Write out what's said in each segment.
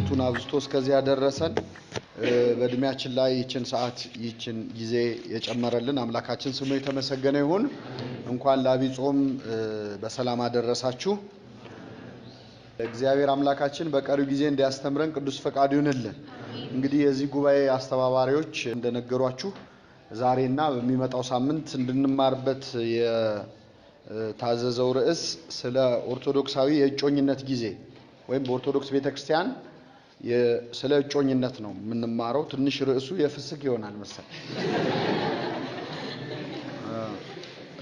ምሕረቱን አብዝቶ እስከዚህ ያደረሰን በእድሜያችን ላይ ይችን ሰዓት ይችን ጊዜ የጨመረልን አምላካችን ስሙ የተመሰገነ ይሁን። እንኳን ለዐቢይ ጾም በሰላም አደረሳችሁ። እግዚአብሔር አምላካችን በቀሪው ጊዜ እንዲያስተምረን ቅዱስ ፈቃዱ ይሁንልን። እንግዲህ የዚህ ጉባኤ አስተባባሪዎች እንደነገሯችሁ ዛሬና በሚመጣው ሳምንት እንድንማርበት የታዘዘው ርዕስ ስለ ኦርቶዶክሳዊ የእጮኝነት ጊዜ ወይም በኦርቶዶክስ ቤተክርስቲያን ስለ እጮኝነት ነው የምንማረው። ትንሽ ርዕሱ የፍስክ ይሆናል መሰል፣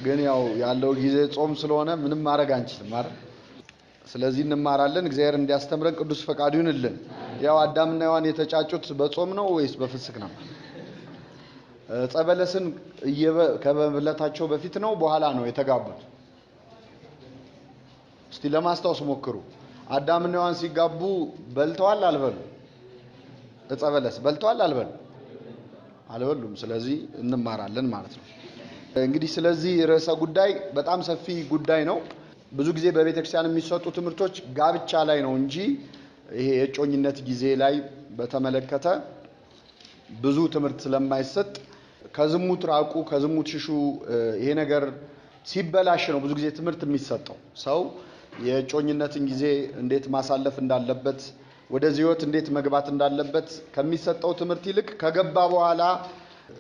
ግን ያው ያለው ጊዜ ጾም ስለሆነ ምንም ማድረግ አንችልም አይደል? ስለዚህ እንማራለን። እግዚአብሔር እንዲያስተምረን ቅዱስ ፈቃዱ ይሁንልን። ያው አዳምና ሔዋን የተጫጩት በጾም ነው ወይስ በፍስክ ነው? ዕፀ በለስን ከመብላታቸው በፊት ነው በኋላ ነው የተጋቡት? እስቲ ለማስታወስ ሞክሩ። አዳምና ሔዋን ሲጋቡ በልተዋል አልበሉ? ዕፀ በለስ በልተዋል አልበሉ? አልበሉም። ስለዚህ እንማራለን ማለት ነው። እንግዲህ ስለዚህ ርዕሰ ጉዳይ በጣም ሰፊ ጉዳይ ነው። ብዙ ጊዜ በቤተክርስቲያን የሚሰጡ ትምህርቶች ጋብቻ ላይ ነው እንጂ ይሄ የእጮኝነት ጊዜ ላይ በተመለከተ ብዙ ትምህርት ስለማይሰጥ ከዝሙት ራቁ፣ ከዝሙት ሽሹ፣ ይሄ ነገር ሲበላሽ ነው ብዙ ጊዜ ትምህርት የሚሰጠው። ሰው የእጮኝነትን ጊዜ እንዴት ማሳለፍ እንዳለበት፣ ወደዚህ ሕይወት እንዴት መግባት እንዳለበት ከሚሰጠው ትምህርት ይልቅ ከገባ በኋላ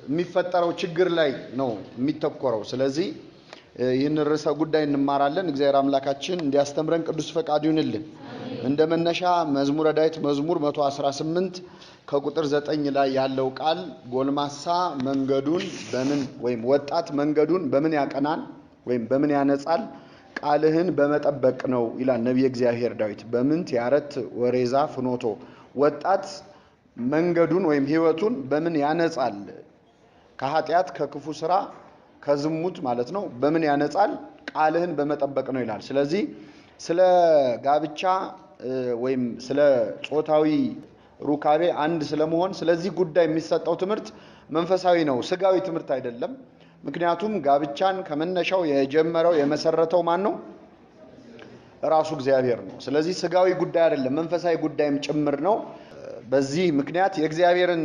የሚፈጠረው ችግር ላይ ነው የሚተኮረው። ስለዚህ ይህን ርዕሰ ጉዳይ እንማራለን። እግዚአብሔር አምላካችን እንዲያስተምረን ቅዱስ ፈቃዱ ይሁንልን። እንደ መነሻ መዝሙረ ዳዊት መዝሙር 118 ከቁጥር 9 ላይ ያለው ቃል ጎልማሳ መንገዱን በምን ወይም ወጣት መንገዱን በምን ያቀናል ወይም በምን ያነጻል? ቃልህን በመጠበቅ ነው ይላል ነቢየ እግዚአብሔር ዳዊት። በምንት ያረት ወሬዛ ፍኖቶ፣ ወጣት መንገዱን ወይም ሕይወቱን በምን ያነጻል? ከኃጢአት ከክፉ ስራ ከዝሙት ማለት ነው። በምን ያነጻል? ቃልህን በመጠበቅ ነው ይላል። ስለዚህ ስለ ጋብቻ ወይም ስለ ጾታዊ ሩካቤ አንድ ስለመሆን ስለዚህ ጉዳይ የሚሰጠው ትምህርት መንፈሳዊ ነው፣ ስጋዊ ትምህርት አይደለም። ምክንያቱም ጋብቻን ከመነሻው የጀመረው የመሰረተው ማን ነው? ራሱ እግዚአብሔር ነው። ስለዚህ ስጋዊ ጉዳይ አይደለም፣ መንፈሳዊ ጉዳይም ጭምር ነው። በዚህ ምክንያት የእግዚአብሔርን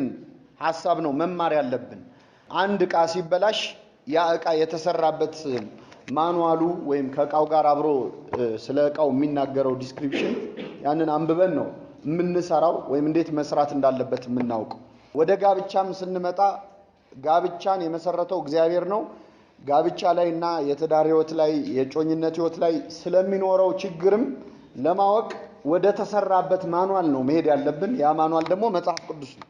ሐሳብ ነው መማር ያለብን። አንድ ዕቃ ሲበላሽ ያ ዕቃ የተሰራበት manual ኡ ወይም ከእቃው ጋር አብሮ ስለ እቃው የሚናገረው description ያንን አንብበን ነው የምንሰራው ወይም እንዴት መስራት እንዳለበት የምናውቀው። ወደ ጋብቻም ስንመጣ ጋብቻን የመሰረተው እግዚአብሔር ነው። ጋብቻ ላይ እና የትዳር ሕይወት ላይ የእጮኝነት ሕይወት ላይ ስለሚኖረው ችግርም ለማወቅ ወደ ተሰራበት manual ነው መሄድ ያለብን። ያ manual ደግሞ መጽሐፍ ቅዱስ ነው።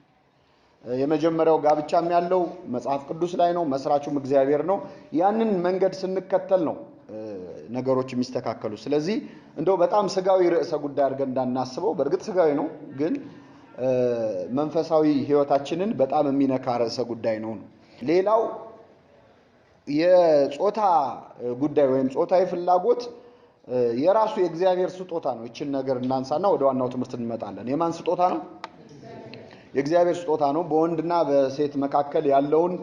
የመጀመሪያው ጋብቻም ያለው መጽሐፍ ቅዱስ ላይ ነው። መስራቹም እግዚአብሔር ነው። ያንን መንገድ ስንከተል ነው ነገሮች የሚስተካከሉ። ስለዚህ እንደው በጣም ስጋዊ ርዕሰ ጉዳይ አድርገን እንዳናስበው፣ በእርግጥ ስጋዊ ነው፣ ግን መንፈሳዊ ሕይወታችንን በጣም የሚነካ ርዕሰ ጉዳይ ነው። ሌላው የጾታ ጉዳይ ወይም ጾታዊ ፍላጎት የራሱ የእግዚአብሔር ስጦታ ነው። ይችን ነገር እናንሳና ወደ ዋናው ትምህርት እንመጣለን። የማን ስጦታ ነው? የእግዚአብሔር ስጦታ ነው። በወንድና በሴት መካከል ያለውን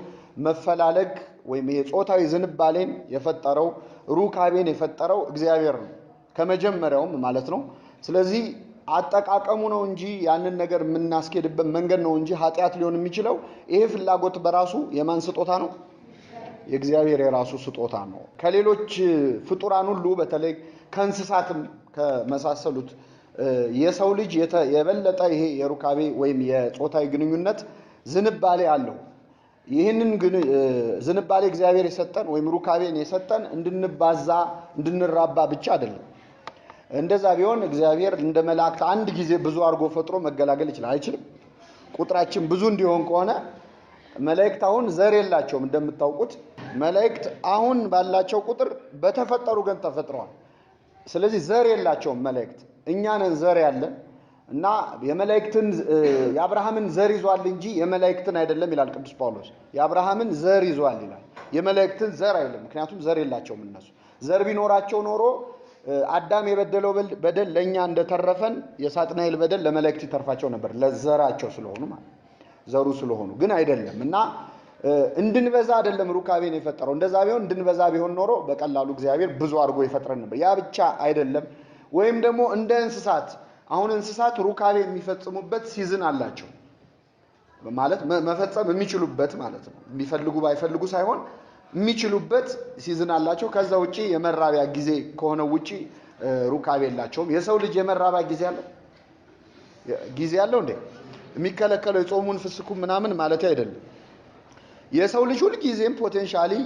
መፈላለግ ወይም የጾታዊ ዝንባሌን የፈጠረው ሩካቤን የፈጠረው እግዚአብሔር ነው ከመጀመሪያውም ማለት ነው። ስለዚህ አጠቃቀሙ ነው እንጂ ያንን ነገር የምናስኬድበት መንገድ ነው እንጂ ኃጢአት ሊሆን የሚችለው ይሄ ፍላጎት በራሱ የማን ስጦታ ነው? የእግዚአብሔር የራሱ ስጦታ ነው። ከሌሎች ፍጡራን ሁሉ በተለይ ከእንስሳትም ከመሳሰሉት የሰው ልጅ የበለጠ ይሄ የሩካቤ ወይም የጾታዊ ግንኙነት ዝንባሌ አለው። ይህንን ዝንባሌ እግዚአብሔር የሰጠን ወይም ሩካቤን የሰጠን እንድንባዛ እንድንራባ ብቻ አይደለም። እንደዛ ቢሆን እግዚአብሔር እንደ መላእክት አንድ ጊዜ ብዙ አድርጎ ፈጥሮ መገላገል ይችላል። አይችልም? ቁጥራችን ብዙ እንዲሆን ከሆነ መላእክት አሁን ዘር የላቸውም። እንደምታውቁት መላእክት አሁን ባላቸው ቁጥር በተፈጠሩ ግን ተፈጥረዋል። ስለዚህ ዘር የላቸውም መላእክት። እኛ ነን ዘር ያለን እና የመላእክትን የአብርሃምን ዘር ይዟል እንጂ የመላእክትን አይደለም ይላል ቅዱስ ጳውሎስ። የአብርሃምን ዘር ይዟል ይላል፣ የመላእክትን ዘር አይደለም። ምክንያቱም ዘር የላቸውም እነሱ። ዘር ቢኖራቸው ኖሮ አዳም የበደለው በደል ለእኛ እንደተረፈን የሳጥናኤል በደል ለመላእክት ይተርፋቸው ነበር፣ ለዘራቸው ስለሆኑ ማለት ዘሩ ስለሆኑ ግን አይደለም። እና እንድንበዛ አይደለም ሩካቤን የፈጠረው። እንደዛ ቢሆን እንድንበዛ ቢሆን ኖሮ በቀላሉ እግዚአብሔር ብዙ አድርጎ ይፈጥረን ነበር። ያ ብቻ አይደለም። ወይም ደግሞ እንደ እንስሳት አሁን እንስሳት ሩካቤ የሚፈጽሙበት season አላቸው። ማለት መፈጸም የሚችሉበት ማለት ነው። የሚፈልጉ ባይፈልጉ ሳይሆን የሚችሉበት season አላቸው። ከዛ ውጪ የመራቢያ ጊዜ ከሆነ ውጪ ሩካቤ የላቸውም። የሰው ልጅ የመራቢያ ጊዜ አለው? ጊዜ አለው እንዴ? የሚከለከለው የጾሙን ፍስኩን ምናምን ማለት አይደለም። የሰው ልጅ ሁልጊዜም potentially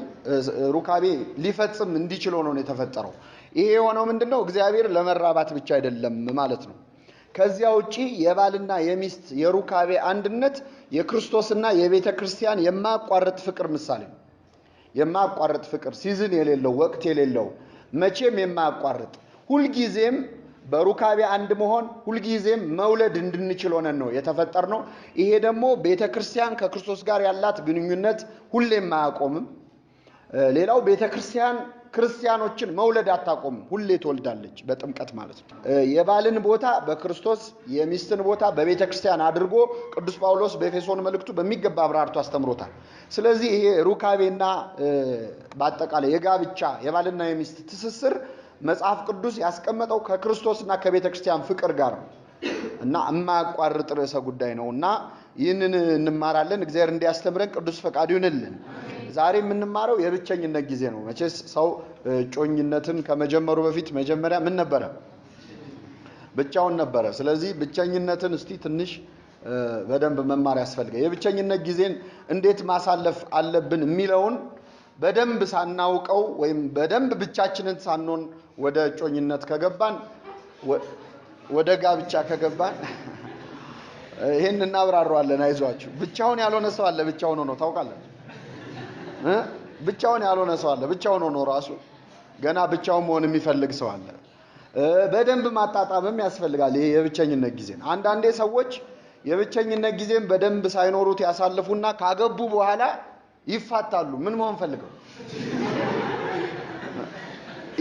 ሩካቤ ሊፈጽም እንዲችል ሆኖ ነው የተፈጠረው። ይሄ የሆነው ምንድነው? እግዚአብሔር ለመራባት ብቻ አይደለም ማለት ነው። ከዚያ ውጪ የባልና የሚስት የሩካቤ አንድነት የክርስቶስና የቤተ ክርስቲያን የማያቋርጥ ፍቅር ምሳሌ ነው። የማያቋርጥ ፍቅር፣ season የሌለው፣ ወቅት የሌለው፣ መቼም የማያቋርጥ፣ ሁልጊዜም በሩካቤ አንድ መሆን፣ ሁልጊዜም መውለድ እንድንችል ሆነን ነው የተፈጠርነው። ይሄ ደግሞ ቤተ ክርስቲያን ከክርስቶስ ጋር ያላት ግንኙነት ሁሌም አያቆምም። ሌላው ቤተ ክርስቲያን ክርስቲያኖችን መውለድ አታቆምም፣ ሁሌ ትወልዳለች፣ በጥምቀት ማለት ነው። የባልን ቦታ በክርስቶስ የሚስትን ቦታ በቤተ ክርስቲያን አድርጎ ቅዱስ ጳውሎስ በኤፌሶን መልእክቱ በሚገባ አብራርቶ አስተምሮታል። ስለዚህ ይሄ ሩካቤና በአጠቃላይ የጋብቻ የባልና የሚስት ትስስር መጽሐፍ ቅዱስ ያስቀመጠው ከክርስቶስና ከቤተ ክርስቲያን ፍቅር ጋር ነው እና የማያቋርጥ ርዕሰ ጉዳይ ነው እና ይህንን እንማራለን። እግዚአብሔር እንዲያስተምረን ቅዱስ ፈቃዱ ይሁንልን። ዛሬ የምንማረው የብቸኝነት ጊዜ ነው። መቼስ ሰው እጮኝነትን ከመጀመሩ በፊት መጀመሪያ ምን ነበረ? ብቻውን ነበረ። ስለዚህ ብቸኝነትን እስቲ ትንሽ በደንብ መማር ያስፈልጋል። የብቸኝነት ጊዜን እንዴት ማሳለፍ አለብን የሚለውን በደንብ ሳናውቀው ወይም በደንብ ብቻችንን ሳንሆን ወደ እጮኝነት ከገባን፣ ወደ ጋብቻ ከገባን ይሄን እናብራራዋለን። አይዟችሁ። ብቻውን ያልሆነ ሰው አለ። ብቻውን ሆኖ ታውቃላችሁ? ብቻውን ያልሆነ ሰው አለ። ብቻውን ሆኖ ራሱ ገና ብቻውን መሆን የሚፈልግ ሰው አለ። በደንብ ማጣጣምም ያስፈልጋል። ይሄ የብቸኝነት ጊዜን አንዳንዴ ሰዎች የብቸኝነት ጊዜን በደንብ ሳይኖሩት ያሳልፉና ካገቡ በኋላ ይፋታሉ። ምን መሆን ፈልገው?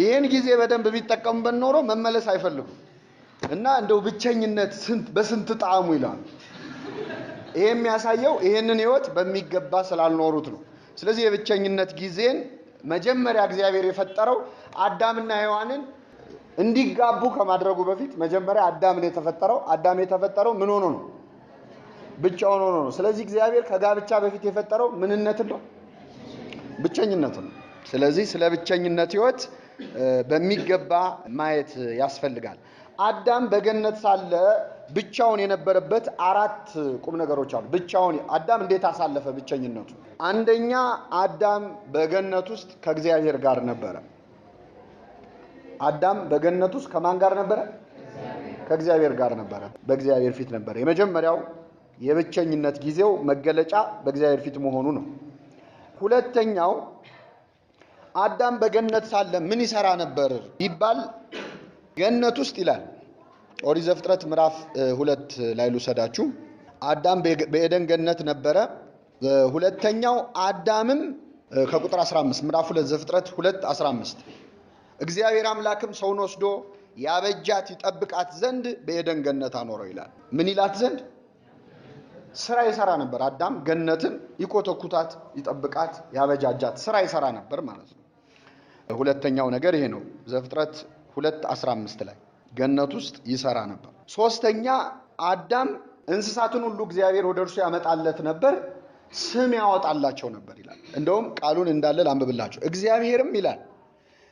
ይሄን ጊዜ በደንብ ቢጠቀሙበት ኖሮ መመለስ አይፈልጉም። እና እንደው ብቸኝነት ስንት በስንት ጣዕሙ ይላሉ። ይሄ የሚያሳየው ይሄንን ህይወት በሚገባ ስላልኖሩት ነው። ስለዚህ የብቸኝነት ጊዜን መጀመሪያ እግዚአብሔር የፈጠረው አዳምና ሔዋንን እንዲጋቡ ከማድረጉ በፊት መጀመሪያ አዳም ነው የተፈጠረው። አዳም የተፈጠረው ምን ሆኖ ነው? ብቻውን ሆኖ ነው። ስለዚህ እግዚአብሔር ከጋብቻ በፊት የፈጠረው ምንነትን ነው? ብቸኝነትን ነው። ስለዚህ ስለ ብቸኝነት ህይወት በሚገባ ማየት ያስፈልጋል። አዳም በገነት ሳለ ብቻውን የነበረበት አራት ቁም ነገሮች አሉ። ብቻውን አዳም እንዴት አሳለፈ ብቸኝነቱ? አንደኛ አዳም በገነት ውስጥ ከእግዚአብሔር ጋር ነበረ። አዳም በገነት ውስጥ ከማን ጋር ነበረ? ከእግዚአብሔር ጋር ነበረ። በእግዚአብሔር ፊት ነበረ። የመጀመሪያው የብቸኝነት ጊዜው መገለጫ በእግዚአብሔር ፊት መሆኑ ነው። ሁለተኛው አዳም በገነት ሳለ ምን ይሰራ ነበር ቢባል ገነት ውስጥ ይላል ኦሪት ዘፍጥረት ምዕራፍ 2 ላይ ልውሰዳችሁ። አዳም በኤደን ገነት ነበረ። ሁለተኛው አዳምም ከቁጥር 15 ምዕራፍ 2 ዘፍጥረት 2:15 እግዚአብሔር አምላክም ሰውን ወስዶ ያበጃት ይጠብቃት ዘንድ በኤደን ገነት አኖረው ይላል። ምን ይላት ዘንድ? ስራ ይሰራ ነበር። አዳም ገነትን ይኮተኩታት፣ ይጠብቃት፣ ያበጃጃት ስራ ይሰራ ነበር ማለት ነው። ሁለተኛው ነገር ይሄ ነው። ዘፍጥረት 2:15 ላይ ገነት ውስጥ ይሰራ ነበር። ሶስተኛ አዳም እንስሳትን ሁሉ እግዚአብሔር ወደ እርሱ ያመጣለት ነበር፣ ስም ያወጣላቸው ነበር ይላል። እንደውም ቃሉን እንዳለ ላንብብላችሁ። እግዚአብሔርም ይላል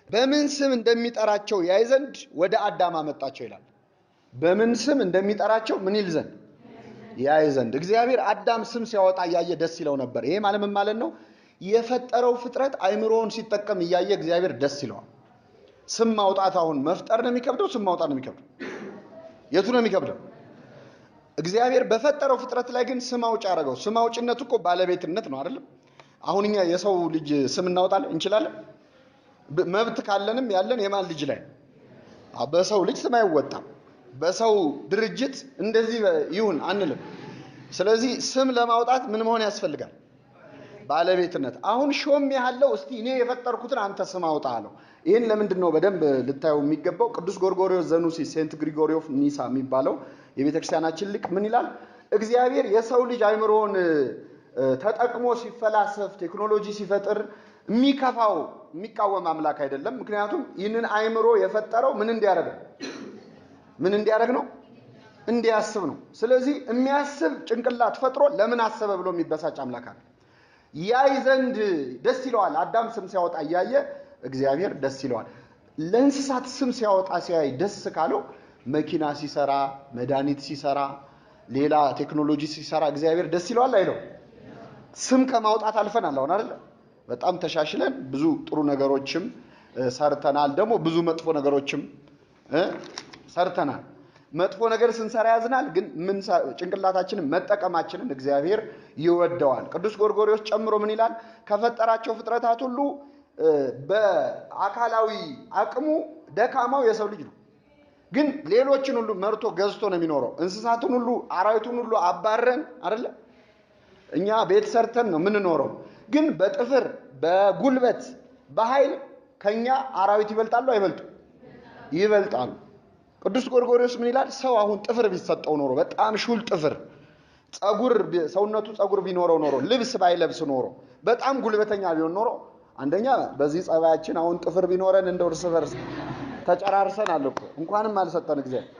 በምን ስም እንደሚጠራቸው ያይ ዘንድ ወደ አዳም አመጣቸው ይላል። በምን ስም እንደሚጠራቸው ምን ይል ዘንድ? ያይ ዘንድ። እግዚአብሔር አዳም ስም ሲያወጣ እያየ ደስ ይለው ነበር። ይሄ ማለት ምን ማለት ነው? የፈጠረው ፍጥረት አይምሮውን ሲጠቀም እያየ እግዚአብሔር ደስ ይለዋል። ስም ማውጣት አሁን መፍጠር ነው የሚከብደው? ስም ማውጣት ነው የሚከብደው? የቱ ነው የሚከብደው? እግዚአብሔር በፈጠረው ፍጥረት ላይ ግን ስም አውጪ አደረገው። ስም አውጪነት እኮ ባለቤትነት ነው አይደለም? አሁን እኛ የሰው ልጅ ስም እናወጣለን እንችላለን? መብት ካለንም ያለን የማን ልጅ ላይ? በሰው ልጅ ስም አይወጣም። በሰው ድርጅት እንደዚህ ይሁን አንልም። ስለዚህ ስም ለማውጣት ምን መሆን ያስፈልጋል? ባለቤትነት። አሁን ሾም ያለው እስቲ እኔ የፈጠርኩትን አንተ ስም አውጣ አለው። ይሄን ለምንድን ነው በደንብ ልታዩ የሚገባው? ቅዱስ ጎርጎርዮስ ዘኑሲስ Saint Gregory of Nyssa የሚባለው የቤተክርስቲያናችን ሊቅ ምን ይላል? እግዚአብሔር የሰው ልጅ አይምሮውን ተጠቅሞ ሲፈላሰፍ ቴክኖሎጂ ሲፈጥር የሚከፋው የሚቃወም አምላክ አይደለም። ምክንያቱም ይህንን አይምሮ የፈጠረው ምን እንዲያደርግ ነው? ምን እንዲያደርግ ነው? እንዲያስብ ነው። ስለዚህ የሚያስብ ጭንቅላት ፈጥሮ ለምን አሰበ ብሎ የሚበሳጭ አምላክ አለ። ያይ ዘንድ ደስ ይለዋል። አዳም ስም ሲያወጣ እያየ እግዚአብሔር ደስ ይለዋል። ለእንስሳት ስም ሲያወጣ ሲያይ ደስ ካለው መኪና ሲሰራ፣ መድኃኒት ሲሰራ፣ ሌላ ቴክኖሎጂ ሲሰራ እግዚአብሔር ደስ ይለዋል አይለው? ስም ከማውጣት አልፈናል። አሁን አይደለ? በጣም ተሻሽለን ብዙ ጥሩ ነገሮችም ሰርተናል። ደግሞ ብዙ መጥፎ ነገሮችም ሰርተናል። መጥፎ ነገር ስንሰራ ያዝናል፣ ግን ምን ጭንቅላታችንን መጠቀማችንን እግዚአብሔር ይወደዋል። ቅዱስ ጎርጎርዮስ ጨምሮ ምን ይላል? ከፈጠራቸው ፍጥረታት ሁሉ በአካላዊ አቅሙ ደካማው የሰው ልጅ ነው። ግን ሌሎችን ሁሉ መርቶ ገዝቶ ነው የሚኖረው። እንስሳትን ሁሉ አራዊቱን ሁሉ አባረን አይደለ? እኛ ቤት ሰርተን ነው የምንኖረው። ግን በጥፍር በጉልበት በኃይል ከኛ አራዊት ይበልጣሉ አይበልጡ? ይበልጣሉ። ቅዱስ ጎርጎርዮስ ምን ይላል? ሰው አሁን ጥፍር ቢሰጠው ኖሮ በጣም ሹል ጥፍር ጸጉር ሰውነቱ ጸጉር ቢኖረው ኖሮ ልብስ ባይለብስ ኖሮ በጣም ጉልበተኛ ቢሆን ኖሮ አንደኛ በዚህ ጸባያችን አሁን ጥፍር ቢኖረን እንደው እርስ በርስ ተጨራርሰናል እኮ እንኳንም አልሰጠን እግዚአብሔር።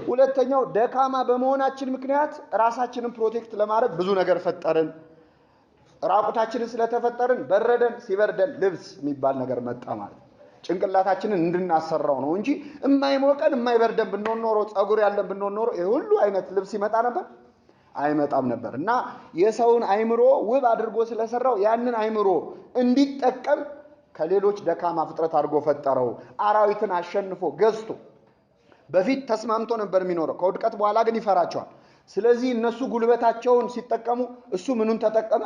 ሁለተኛው ደካማ በመሆናችን ምክንያት ራሳችንን protect ለማድረግ ብዙ ነገር ፈጠርን። ራቁታችንን ስለተፈጠርን በረደን፣ ሲበርደን ልብስ የሚባል ነገር መጣ ማለት ነው። ጭንቅላታችንን እንድናሰራው ነው እንጂ የማይሞቀን የማይበርደን ብንሆን ኖሮ ጸጉር ያለን ብንሆን ኖሮ ይህ ሁሉ አይነት ልብስ ይመጣ ነበር? አይመጣም ነበር። እና የሰውን አይምሮ ውብ አድርጎ ስለሰራው ያንን አይምሮ እንዲጠቀም ከሌሎች ደካማ ፍጥረት አድርጎ ፈጠረው። አራዊትን አሸንፎ ገዝቶ በፊት ተስማምቶ ነበር የሚኖረው። ከውድቀት በኋላ ግን ይፈራቸዋል። ስለዚህ እነሱ ጉልበታቸውን ሲጠቀሙ እሱ ምኑን ተጠቀመ?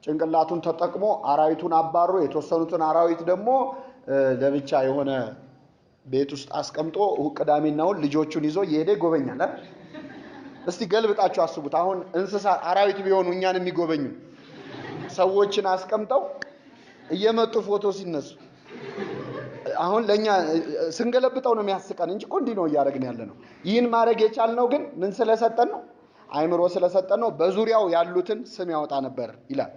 ጭንቅላቱን ተጠቅሞ አራዊቱን አባሮ የተወሰኑትን አራዊት ደግሞ ለብቻ የሆነ ቤት ውስጥ አስቀምጦ ቅዳሜና እሑድ ልጆቹን ይዞ እየሄደ ይጎበኛል። አይደል? እስቲ ገልብጣችሁ አስቡት። አሁን እንስሳ አራዊት ቢሆኑ እኛን የሚጎበኙ ሰዎችን አስቀምጠው እየመጡ ፎቶ ሲነሱ አሁን ለኛ ስንገለብጠው ነው የሚያስቀን እንጂ እኮ እንዲህ ነው እያደረግን ያለ ነው። ይህን ማድረግ የቻልነው ግን ምን ስለሰጠን ነው? አይምሮ ስለሰጠን ነው። በዙሪያው ያሉትን ስም ያወጣ ነበር ይላል።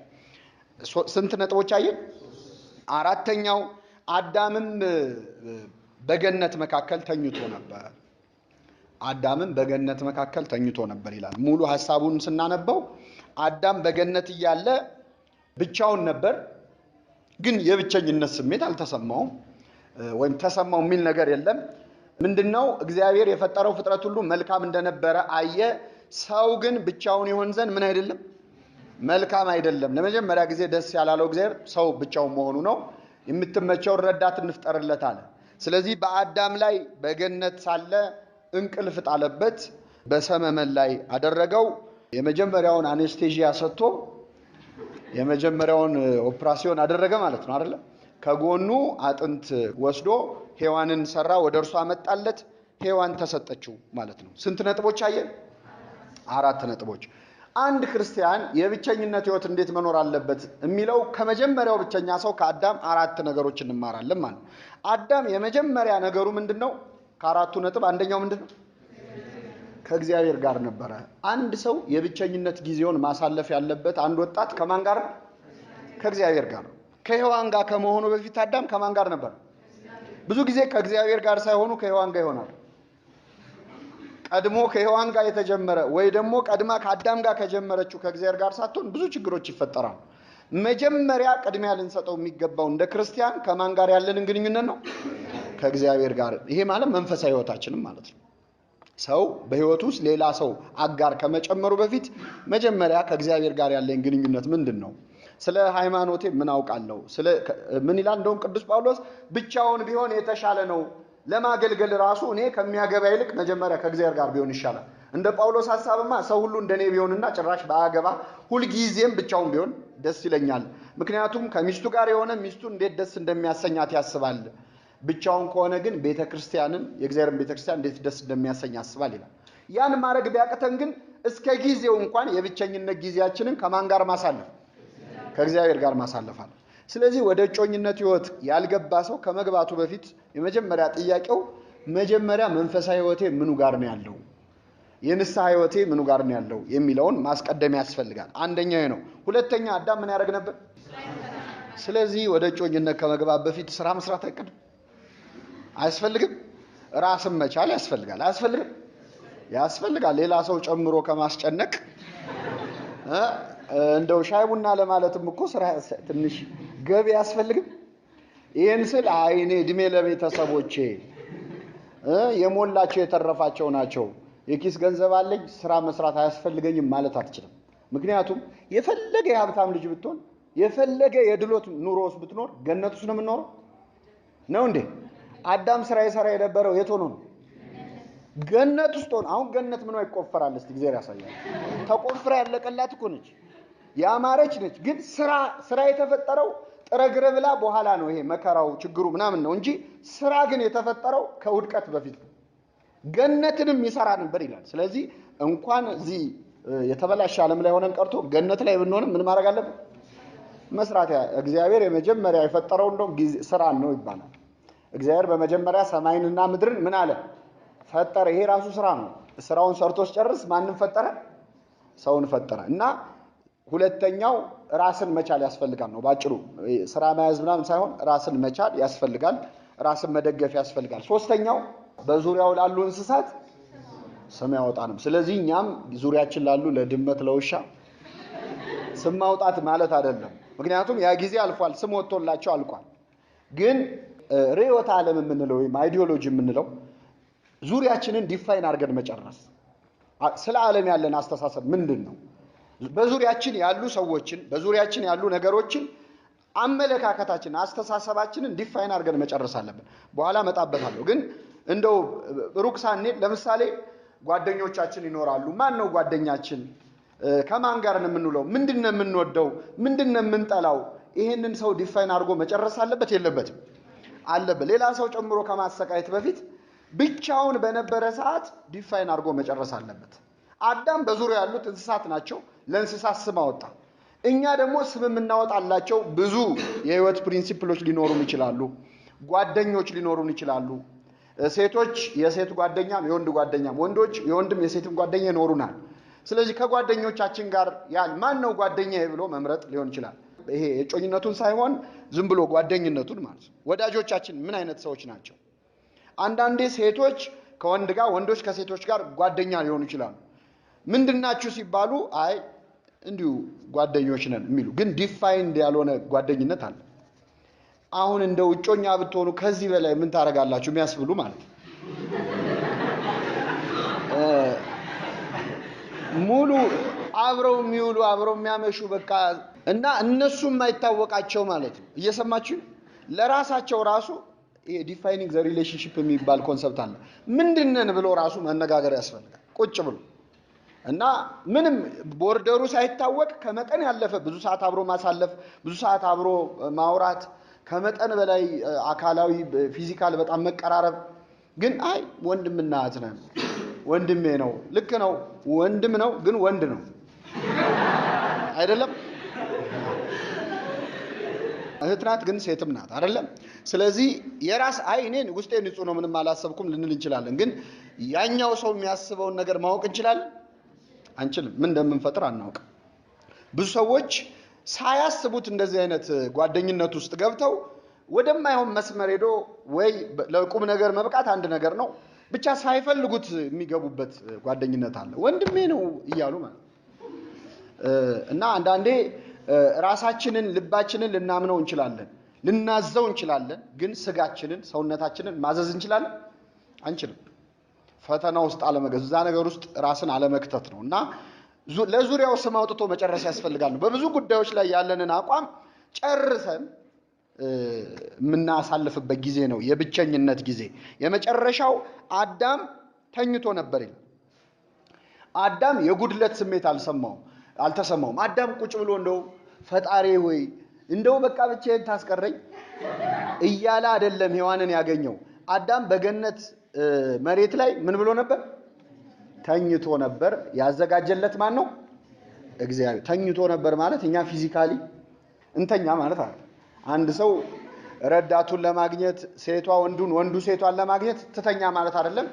ስንት ነጥቦች አየን? አራተኛው አዳምም በገነት መካከል ተኝቶ ነበር። አዳምም በገነት መካከል ተኝቶ ነበር ይላል። ሙሉ ሐሳቡን ስናነበው አዳም በገነት እያለ ብቻውን ነበር፣ ግን የብቸኝነት ስሜት አልተሰማውም ወይም ተሰማው የሚል ነገር የለም። ምንድነው? እግዚአብሔር የፈጠረው ፍጥረት ሁሉ መልካም እንደነበረ አየ። ሰው ግን ብቻውን ይሆን ዘንድ ምን አይደለም፣ መልካም አይደለም። ለመጀመሪያ ጊዜ ደስ ያላለው እግዚአብሔር ሰው ብቻውን መሆኑ ነው። የምትመቸውን ረዳት እንፍጠርለት አለ። ስለዚህ በአዳም ላይ በገነት ሳለ እንቅልፍ ጣለበት፣ በሰመመን ላይ አደረገው። የመጀመሪያውን anesthesia ሰጥቶ የመጀመሪያውን ኦፕራሲዮን አደረገ ማለት ነው አይደለ? ከጎኑ አጥንት ወስዶ ሔዋንን ሰራ፣ ወደ እርሷ አመጣለት። ሔዋን ተሰጠችው ማለት ነው። ስንት ነጥቦች አየን? 4 ነጥቦች። አንድ ክርስቲያን የብቸኝነት ሕይወት እንዴት መኖር አለበት የሚለው ከመጀመሪያው ብቸኛ ሰው ከአዳም 4 ነገሮች እንማራለን ማለት ነው። አዳም የመጀመሪያ ነገሩ ምንድነው? ከአራቱ ነጥብ አንደኛው ምንድነው? ከእግዚአብሔር ጋር ነበረ። አንድ ሰው የብቸኝነት ጊዜውን ማሳለፍ ያለበት አንድ ወጣት ከማን ጋር ነው? ከእግዚአብሔር ጋር ነው። ከሔዋን ጋር ከመሆኑ በፊት አዳም ከማን ጋር ነበር? ብዙ ጊዜ ከእግዚአብሔር ጋር ሳይሆኑ ከሔዋን ጋር ይሆናል። ቀድሞ ከሔዋን ጋር የተጀመረ ወይ ደግሞ ቀድማ ከአዳም ጋር ከጀመረችው ከእግዚአብሔር ጋር ሳትሆን ብዙ ችግሮች ይፈጠራሉ። መጀመሪያ ቅድሚያ ልንሰጠው የሚገባው እንደ ክርስቲያን ከማን ጋር ያለንን ግንኙነት ነው? ከእግዚአብሔር ጋር። ይሄ ማለት መንፈሳዊ ሕይወታችንም ማለት ነው። ሰው በሕይወቱ ውስጥ ሌላ ሰው አጋር ከመጨመሩ በፊት መጀመሪያ ከእግዚአብሔር ጋር ያለኝ ግንኙነት ምንድን ነው? ስለ ሃይማኖቴ ምን አውቃለሁ? ስለ ምን ይላል? እንደውም ቅዱስ ጳውሎስ ብቻውን ቢሆን የተሻለ ነው፣ ለማገልገል ራሱ እኔ ከሚያገባ ይልቅ መጀመሪያ ከእግዚአብሔር ጋር ቢሆን ይሻላል። እንደ ጳውሎስ ሐሳብማ ሰው ሁሉ እንደኔ ቢሆንና ጭራሽ ባያገባ ሁልጊዜም ብቻውን ቢሆን ደስ ይለኛል። ምክንያቱም ከሚስቱ ጋር የሆነ ሚስቱ እንዴት ደስ እንደሚያሰኛት ያስባል። ብቻውን ከሆነ ግን ቤተክርስቲያንን የእግዚአብሔርን ቤተክርስቲያን እንዴት ደስ እንደሚያሰኝ ያስባል ይላል። ያን ማድረግ ቢያቅተን ግን እስከ ጊዜው እንኳን የብቸኝነት ጊዜያችንን ከማን ጋር ማሳለፍ? ከእግዚአብሔር ጋር ማሳለፍ አለ። ስለዚህ ወደ እጮኝነት ሕይወት ያልገባ ሰው ከመግባቱ በፊት የመጀመሪያ ጥያቄው መጀመሪያ መንፈሳዊ ሕይወቴ ምኑ ጋር ነው ያለው፣ የንስሐ ሕይወቴ ምኑ ጋር ነው ያለው የሚለውን ማስቀደም ያስፈልጋል። አንደኛው ነው። ሁለተኛ አዳም ምን ያደርግ ነበር? ስለዚህ ወደ እጮኝነት ከመግባት በፊት ስራ መስራት አይቀድም አያስፈልግም? ራስን መቻል ያስፈልጋል። አያስፈልግም? ያስፈልጋል። ሌላ ሰው ጨምሮ ከማስጨነቅ እንደው ሻይ ቡና ለማለትም እኮ ስራ ትንሽ ገቢ አያስፈልግም? ይህን ስል አይ እኔ እድሜ ለቤተሰቦቼ የሞላቸው የተረፋቸው ናቸው፣ የኪስ ገንዘብ አለኝ፣ ስራ መስራት አያስፈልገኝም ማለት አትችልም። ምክንያቱም የፈለገ የሀብታም ልጅ ብትሆን፣ የፈለገ የድሎት ኑሮ ውስጥ ብትኖር ገነት ውስጥ ነው የምንኖረው ነው እንዴ? አዳም ስራ የሰራ የነበረው የት ሆኖ ነው? ገነት ውስጥ ሆኖ። አሁን ገነት ምኗ ይቆፈራል? እስቲ እግዚአብሔር ያሳያል። ተቆፍራ ያለቀላት እኮ ነች፣ ያማረች ነች። ግን ስራ የተፈጠረው ጥረግረ ብላ በኋላ ነው። ይሄ መከራው ችግሩ ምናምን ነው እንጂ ስራ ግን የተፈጠረው ከውድቀት በፊት ነው። ገነትንም ይሰራ ነበር ይላል። ስለዚህ እንኳን እዚህ የተበላሸ ዓለም ላይ ሆነን ቀርቶ ገነት ላይ ብንሆንም ምን ማድረግ አለብን? መስራት። እግዚአብሔር የመጀመሪያ የፈጠረው እንደውም ስራን ነው ይባላል። እግዚአብሔር በመጀመሪያ ሰማይንና ምድርን ምን አለ? ፈጠረ። ይሄ ራሱ ስራ ነው። ስራውን ሰርቶ ሲጨርስ ማንን ፈጠረ? ሰውን ፈጠረ። እና ሁለተኛው ራስን መቻል ያስፈልጋል ነው ባጭሩ። ስራ መያዝ ምናምን ሳይሆን ራስን መቻል ያስፈልጋል። ራስን መደገፍ ያስፈልጋል። ሶስተኛው በዙሪያው ላሉ እንስሳት ስም ያወጣንም። ስለዚህ እኛም ዙሪያችን ላሉ ለድመት፣ ለውሻ ስም ማውጣት ማለት አይደለም። ምክንያቱም ያ ጊዜ አልፏል፣ ስም ወጥቶላቸው አልቋል። ግን ርዕዮተ ዓለም የምንለው ወይም ideology የምንለው ዙሪያችንን define አድርገን መጨረስ፣ ስለ ዓለም ያለን አስተሳሰብ ምንድን ነው? በዙሪያችን ያሉ ሰዎችን፣ በዙሪያችን ያሉ ነገሮችን አመለካከታችንን፣ አስተሳሰባችንን define አድርገን መጨረስ አለብን። በኋላ እመጣበታለሁ። ግን እንደው ሩቅ ሳንሄድ ለምሳሌ ጓደኞቻችን ይኖራሉ። ማን ነው ጓደኛችን? ከማን ጋር ነው የምንውለው? ምንድን ነው የምንወደው? ምንድን ነው የምንጠላው? ይሄንን ሰው define አድርጎ መጨረስ አለበት የለበትም? አለበት። ሌላ ሰው ጨምሮ ከማሰቃየት በፊት ብቻውን በነበረ ሰዓት define አድርጎ መጨረስ አለበት። አዳም በዙሪያው ያሉት እንስሳት ናቸው። ለእንስሳት ስም አወጣ። እኛ ደግሞ ስም የምናወጣላቸው ብዙ የህይወት principle ኦች ሊኖሩን ይችላሉ። ጓደኞች ሊኖሩን ይችላሉ። ሴቶች የሴት ጓደኛም የወንድ ጓደኛም፣ ወንዶች የወንድም የሴትም ጓደኛ ይኖሩናል። ስለዚህ ከጓደኞቻችን ጋር ያን ማን ነው ጓደኛዬ ብሎ መምረጥ ሊሆን ይችላል። ይሄ የጮኝነቱን ሳይሆን ዝም ብሎ ጓደኝነቱን ማለት ነው። ወዳጆቻችን ምን አይነት ሰዎች ናቸው? አንዳንዴ ሴቶች ከወንድ ጋር፣ ወንዶች ከሴቶች ጋር ጓደኛ ሊሆኑ ይችላሉ። ምንድናችሁ ሲባሉ አይ እንዲሁ ጓደኞች ነን የሚሉ ግን defined ያልሆነ ጓደኝነት አለ። አሁን እንደ እጮኛ ብትሆኑ ከዚህ በላይ ምን ታደርጋላችሁ የሚያስብሉ ማለት ነው። ሙሉ አብረው የሚውሉ አብረው የሚያመሹ በቃ እና እነሱ የማይታወቃቸው ማለት ነው። እየሰማችሁ ለራሳቸው ራሱ ይሄ defining the relationship የሚባል concept አለ። ምንድነን ብሎ ራሱ መነጋገር ያስፈልጋል ቁጭ ብሎ እና ምንም border ኡ ሳይታወቅ ከመጠን ያለፈ ብዙ ሰዓት አብሮ ማሳለፍ፣ ብዙ ሰዓት አብሮ ማውራት፣ ከመጠን በላይ አካላዊ physical በጣም መቀራረብ፣ ግን አይ ወንድምና እህት ነን፣ ወንድሜ ነው፣ ልክ ነው፣ ወንድም ነው፣ ግን ወንድ ነው አይደለም፣ እህት ናት ግን ሴትም ናት አይደለም። ስለዚህ የራስ አይ እኔ ውስጤ ንጹህ ነው ምንም አላሰብኩም ልንል እንችላለን። ግን ያኛው ሰው የሚያስበውን ነገር ማወቅ እንችላለን አንችልም። ምን እንደምንፈጥር አናውቅም። ብዙ ሰዎች ሳያስቡት እንደዚህ አይነት ጓደኝነት ውስጥ ገብተው ወደማይሆን መስመር ሄዶ ወይ ለቁም ነገር መብቃት አንድ ነገር ነው፣ ብቻ ሳይፈልጉት የሚገቡበት ጓደኝነት አለ። ወንድሜ ነው እያሉ ማለት እና አንዳንዴ ራሳችንን ልባችንን ልናምነው እንችላለን፣ ልናዘው እንችላለን። ግን ስጋችንን ሰውነታችንን ማዘዝ እንችላለን አንችልም። ፈተና ውስጥ አለመገዝ፣ እዛ ነገር ውስጥ ራስን አለመክተት ነው። እና ለዙሪያው ስም አውጥቶ መጨረስ ያስፈልጋል ነው። በብዙ ጉዳዮች ላይ ያለንን አቋም ጨርሰን የምናሳልፍበት ጊዜ ነው የብቸኝነት ጊዜ። የመጨረሻው አዳም ተኝቶ ነበር ይላል። አዳም የጉድለት ስሜት አልተሰማውም። አዳም ቁጭ ብሎ እንደው ፈጣሪ ሆይ እንደው በቃ ብቻዬን ታስቀረኝ እያለ አይደለም ሔዋንን ያገኘው። አዳም በገነት መሬት ላይ ምን ብሎ ነበር? ተኝቶ ነበር። ያዘጋጀለት ማን ነው? እግዚአብሔር። ተኝቶ ነበር ማለት እኛ physically እንተኛ ማለት አይደለም። አንድ ሰው ረዳቱን ለማግኘት ሴቷ ወንዱን፣ ወንዱ ሴቷን ለማግኘት ትተኛ ማለት አይደለም።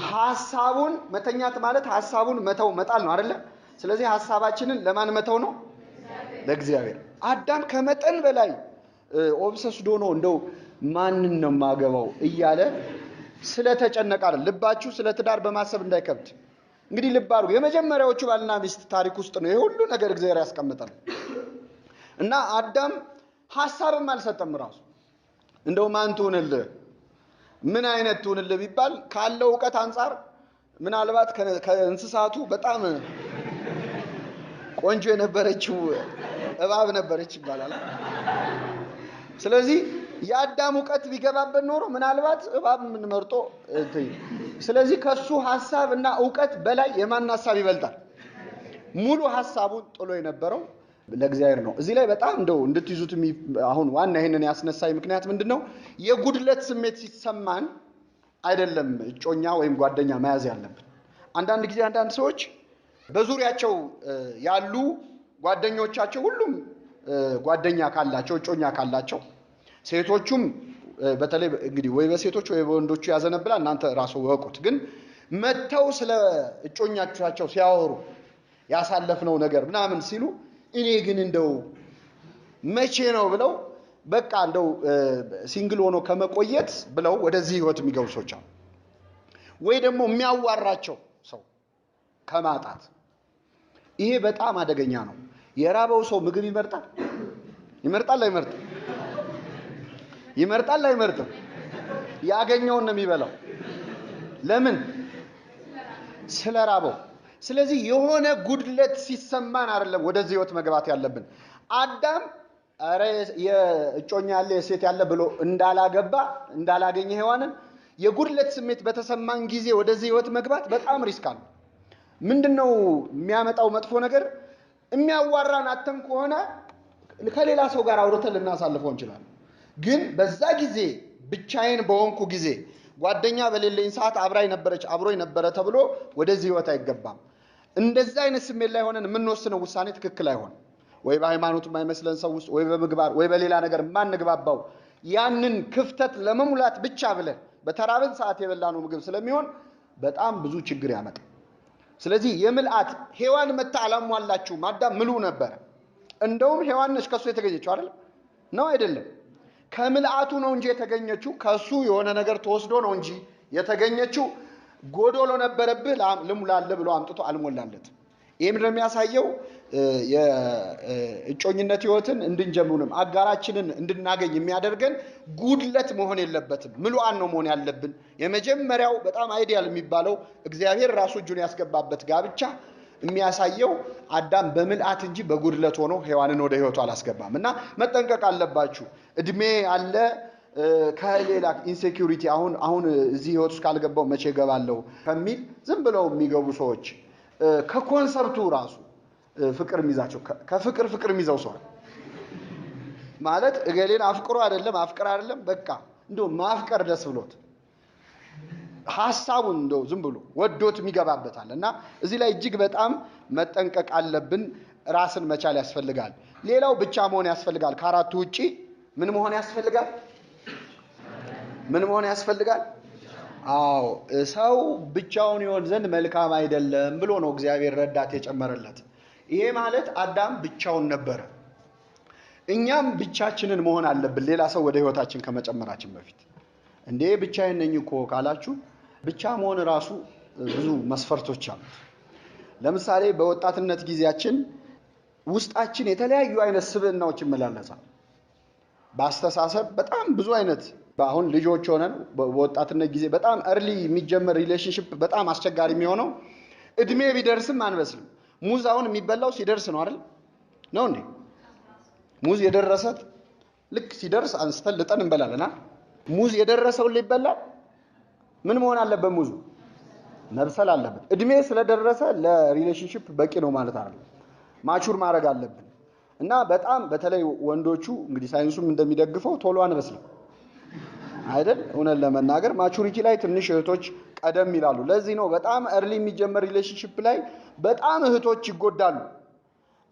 ሐሳቡን መተኛት ማለት ሐሳቡን መተው መጣል ነው አይደለም። ስለዚህ ሐሳባችንን ለማን መተው ነው? ለእግዚአብሔር። አዳም ከመጠን በላይ obsessed ሆኖ እንደው ማንን ነው የማገባው እያለ ስለተጨነቀ አይደል። ልባችሁ ስለ ትዳር በማሰብ እንዳይከብድ። እንግዲህ ልብ አድርጉ። የመጀመሪያዎቹ ባልና ሚስት ታሪክ ውስጥ ነው ይሄ ሁሉ ነገር እግዚአብሔር ያስቀምጠል። እና አዳም ሐሳብም አልሰጠም ራሱ። እንደው ማን ትሁንልህ፣ ምን አይነት ትሁንልህ ቢባል ካለው እውቀት አንጻር ምናልባት ከእንስሳቱ በጣም ቆንጆ የነበረችው እባብ ነበረች ይባላል። ስለዚህ የአዳም እውቀት ቢገባበት ኖሮ ምናልባት እባብ ምን መርጦ እንትን። ስለዚህ ከሱ ሐሳብ እና እውቀት በላይ የማን ሐሳብ ይበልጣል? ሙሉ ሐሳቡን ጥሎ የነበረው ለእግዚአብሔር ነው። እዚህ ላይ በጣም እንደው እንድትይዙት አሁን ዋና ይሄንን ያስነሳኝ ምክንያት ምንድነው? የጉድለት ስሜት ሲሰማን አይደለም እጮኛ ወይም ጓደኛ መያዝ ያለብን። አንዳንድ ጊዜ አንዳንድ ሰዎች በዙሪያቸው ያሉ ጓደኞቻቸው ሁሉም ጓደኛ ካላቸው እጮኛ ካላቸው ሴቶቹም በተለይ እንግዲህ ወይ በሴቶች ወይ በወንዶቹ ያዘነብላል፣ እናንተ ራሱ ወቁት። ግን መተው ስለ እጮኛቸው ሲያወሩ ያሳለፍነው ነገር ምናምን ሲሉ እኔ ግን እንደው መቼ ነው ብለው በቃ እንደው single ሆኖ ከመቆየት ብለው ወደዚህ ህይወት የሚገቡ ሰዎች አሉ። ወይ ደግሞ የሚያዋራቸው ሰው ከማጣት። ይሄ በጣም አደገኛ ነው። የራበው ሰው ምግብ ይመርጣል? ይመርጣል አይመርጥም? ይመርጣል አይመርጥም? ያገኘውን ነው የሚበላው። ለምን? ስለራበው። ስለዚህ የሆነ ጉድለት ሲሰማን አይደለም ወደዚህ ህይወት መግባት ያለብን። አዳም ኧረ የእጮኛ ያለ የሴት ያለ ብሎ እንዳላገባ እንዳላገኘ ሔዋንን የጉድለት ስሜት በተሰማን ጊዜ ወደዚህ ህይወት መግባት በጣም risk አለው። ምንድነው የሚያመጣው መጥፎ ነገር? የሚያዋራን አተን ከሆነ ከሌላ ሰው ጋር አውርተን ልናሳልፈው እንችላለን። ግን በዛ ጊዜ ብቻዬን በሆንኩ ጊዜ ጓደኛ በሌለኝ ሰዓት አብራኝ ነበረች አብሮኝ ነበረ ተብሎ ወደዚህ ህይወት አይገባም። እንደዛ አይነት ስሜት ላይ ሆነን የምንወስነው ውሳኔ ትክክል አይሆንም። ወይ በሃይማኖት የማይመስለን ሰው ውስጥ ወይ በምግባር ወይ በሌላ ነገር የማንግባባው ያንን ክፍተት ለመሙላት ብቻ ብለን በተራብን ሰዓት የበላነው ምግብ ስለሚሆን በጣም ብዙ ችግር ያመጣል። ስለዚህ የምልአት ሔዋን መታ አላሟላችሁም። አዳም ምሉ ነበረ። እንደውም ሔዋን ነች ከሱ የተገኘችው አይደል? ነው አይደለም? ከምልአቱ ነው እንጂ የተገኘችው ከሱ የሆነ ነገር ተወስዶ ነው እንጂ የተገኘችው። ጎዶሎ ነበረብህ ልሙላልህ ብሎ አምጥቶ አልሞላለትም። ይሄ ምንድነው የሚያሳየው? የእጮኝነት ህይወትን እንድንጀምርም አጋራችንን እንድናገኝ የሚያደርገን ጉድለት መሆን የለበትም። ምሉዓን ነው መሆን ያለብን። የመጀመሪያው በጣም ideal የሚባለው እግዚአብሔር ራሱ እጁን ያስገባበት ጋብቻ የሚያሳየው አዳም በምልአት እንጂ በጉድለት ሆኖ ሔዋንን ወደ ህይወቱ አላስገባም። እና መጠንቀቅ አለባችሁ። እድሜ አለ ከሌላ insecurity አሁን እዚህ ህይወት ውስጥ ካልገባው መቼ እገባለሁ ከሚል ዝም ብለው የሚገቡ ሰዎች ከ concept ኡ ራሱ ፍቅር የሚይዛቸው ከፍቅር ፍቅር የሚይዘው ሰው ማለት እገሌን አፍቅሮ አይደለም አፍቅር አይደለም በቃ እንደው ማፍቀር ደስ ብሎት ሐሳቡን እንደው ዝም ብሎ ወዶት የሚገባበታል። እና እዚህ ላይ እጅግ በጣም መጠንቀቅ አለብን። ራስን መቻል ያስፈልጋል። ሌላው ብቻ መሆን ያስፈልጋል። ከአራቱ ውጪ ምን መሆን ያስፈልጋል? ምን መሆን ያስፈልጋል? አዎ ሰው ብቻውን ይሆን ዘንድ መልካም አይደለም ብሎ ነው እግዚአብሔር ረዳት የጨመረለት። ይሄ ማለት አዳም ብቻውን ነበረ። እኛም ብቻችንን መሆን አለብን ሌላ ሰው ወደ ህይወታችን ከመጨመራችን በፊት። እንዴ ብቻዬን ነኝ እኮ ካላችሁ ብቻ መሆን ራሱ ብዙ መስፈርቶች አሉት። ለምሳሌ በወጣትነት ጊዜያችን ውስጣችን የተለያዩ አይነት ስብዕናዎች ይመላለሳል። በአስተሳሰብ በጣም ብዙ አይነት አሁን ልጆች ሆነን በወጣትነት ጊዜ በጣም early የሚጀመር relationship በጣም አስቸጋሪ የሚሆነው እድሜ ቢደርስም አንበስልም። ሙዝ አሁን የሚበላው ሲደርስ ነው አይደል? ነው እንዴ? ሙዝ የደረሰ ልክ ሲደርስ አንስተን ልጠን እንበላለን አይደል? ሙዝ የደረሰው ሊበላ ምን መሆን አለበት? ሙዙ መብሰል አለበት። እድሜ ስለደረሰ ለ relationship በቂ ነው ማለት አይደለም። mature ማድረግ አለብን። እና በጣም በተለይ ወንዶቹ እንግዲህ ሳይንሱም እንደሚደግፈው ቶሎ አንበስልም አይደል? እውነት ለመናገር maturity ላይ ትንሽ እህቶች ቀደም ይላሉ። ለዚህ ነው በጣም early የሚጀመር relationship ላይ በጣም እህቶች ይጎዳሉ።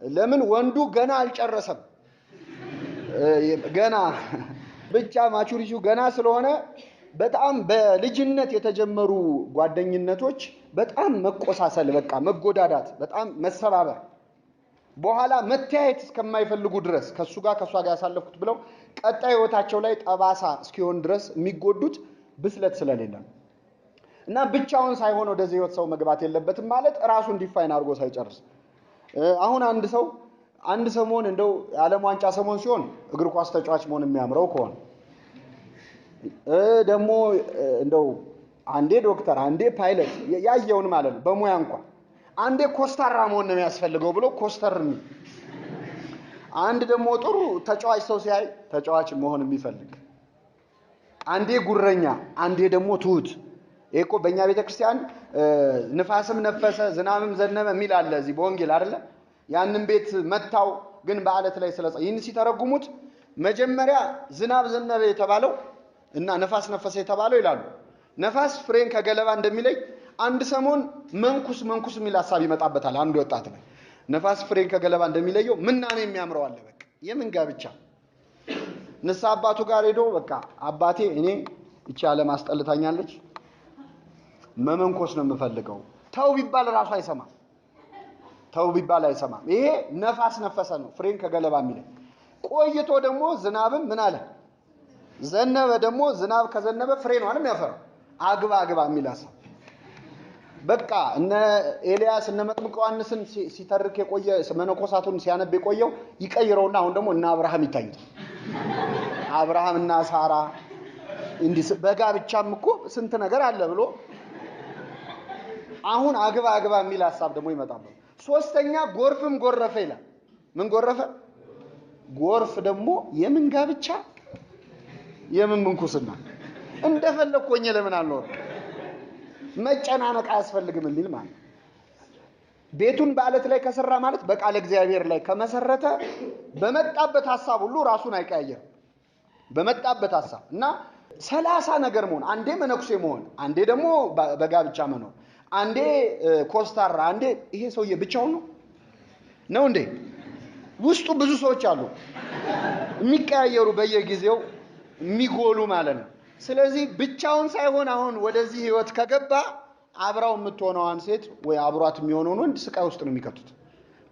ለምን? ወንዱ ገና አልጨረሰም። ገና ብቻ maturity ው ገና ስለሆነ በጣም በልጅነት የተጀመሩ ጓደኝነቶች በጣም መቆሳሰል፣ በቃ መጎዳዳት፣ በጣም መሰባበር፣ በኋላ መተያየት እስከማይፈልጉ ድረስ ከሱ ጋር ከሷ ጋር ያሳለፍኩት ብለው ቀጣይ ህይወታቸው ላይ ጠባሳ እስኪሆን ድረስ የሚጎዱት ብስለት ስለሌለ ነው። እና ብቻውን ሳይሆን ወደዚህ ህይወት ሰው መግባት የለበትም ማለት ራሱን define አድርጎ ሳይጨርስ። አሁን አንድ ሰው አንድ ሰሞን እንደው የዓለም ዋንጫ ሰሞን ሲሆን እግር ኳስ ተጫዋች መሆን የሚያምረው ከሆነ፣ ደግሞ እንደው አንዴ ዶክተር አንዴ ፓይለት ያየውን ማለት ነው፣ በሙያ እንኳን አንዴ ኮስታራ መሆን ነው የሚያስፈልገው ብሎ ኮስተር የሚል፣ አንድ ደግሞ ጥሩ ተጫዋች ሰው ሲያይ ተጫዋች መሆን የሚፈልግ፣ አንዴ ጉረኛ አንዴ ደግሞ ትሁት። ይሄ እኮ በእኛ ቤተክርስቲያን ንፋስም ነፈሰ ዝናብም ዘነበ የሚል አለ እዚህ በወንጌል አይደለ? ያንን ቤት መታው ግን በአለት ላይ ስለጸ። ይህን ሲተረጉሙት መጀመሪያ ዝናብ ዘነበ የተባለው እና ነፋስ ነፈሰ የተባለው ይላሉ። ነፋስ ፍሬን ከገለባ እንደሚለይ አንድ ሰሞን መንኩስ መንኩስ የሚል ሐሳብ ይመጣበታል አንድ ወጣት ላይ። ነፋስ ፍሬን ከገለባ እንደሚለየው ምናኔ የሚያምረው አለ። በቃ የምን ጋብቻ? ንስሐ አባቱ ጋር ሄዶ በቃ አባቴ እኔ እቺ ዓለም አስጠልታኛለች፣ መመንኮስ ነው የምፈልገው። ተው ቢባል ራሱ አይሰማም። ተው ቢባል አይሰማም። ይሄ ነፋስ ነፈሰ ነው ፍሬን ከገለባ የሚለይ። ቆይቶ ደግሞ ዝናብም ምን አለ ዘነበ። ደግሞ ዝናብ ከዘነበ ፍሬ ነው አይደል የሚያፈራው። አግባ አግባ የሚል ሐሳብ በቃ እነ ኤልያስ እነ መጥምቅ ዮሐንስን ሲተርክ የቆየ፣ መነኮሳቱን ሲያነብ የቆየው ይቀይረውና አሁን ደግሞ እነ አብርሃም ይታዩታል። አብርሃም እና ሳራ እንዲህ በጋብቻም እኮ ስንት ነገር አለ ብሎ አሁን አግባ አግባ የሚል ሐሳብ ደግሞ ይመጣል። ሶስተኛ ጎርፍም ጎረፈ ይላል። ምን ጎረፈ? ጎርፍ ደግሞ የምን ጋብቻ የምን ምንኩስና፣ እንደፈለኩ ሆኜ ለምን አልኖርም? መጨናነቅ አያስፈልግም የሚል ማለት ነው። ቤቱን በአለት ላይ ከሰራ ማለት በቃለ እግዚአብሔር ላይ ከመሰረተ በመጣበት ሐሳብ ሁሉ ራሱን አይቀያየርም። በመጣበት ሐሳብ እና 30 ነገር መሆን፣ አንዴ መነኩሴ መሆን፣ አንዴ ደግሞ በጋብቻ መኖር፣ አንዴ ኮስታራ፣ አንዴ ይሄ ሰውዬ ብቻውን ነው ነው እንዴ? ውስጡ ብዙ ሰዎች አሉ የሚቀያየሩ በየጊዜው የሚጎሉ ማለት ነው። ስለዚህ ብቻውን ሳይሆን አሁን ወደዚህ ህይወት ከገባ አብራው የምትሆነዋን ሴት ወይ አብሯት የሚሆነውን ወንድ ስቃይ ውስጥ ነው የሚከቱት።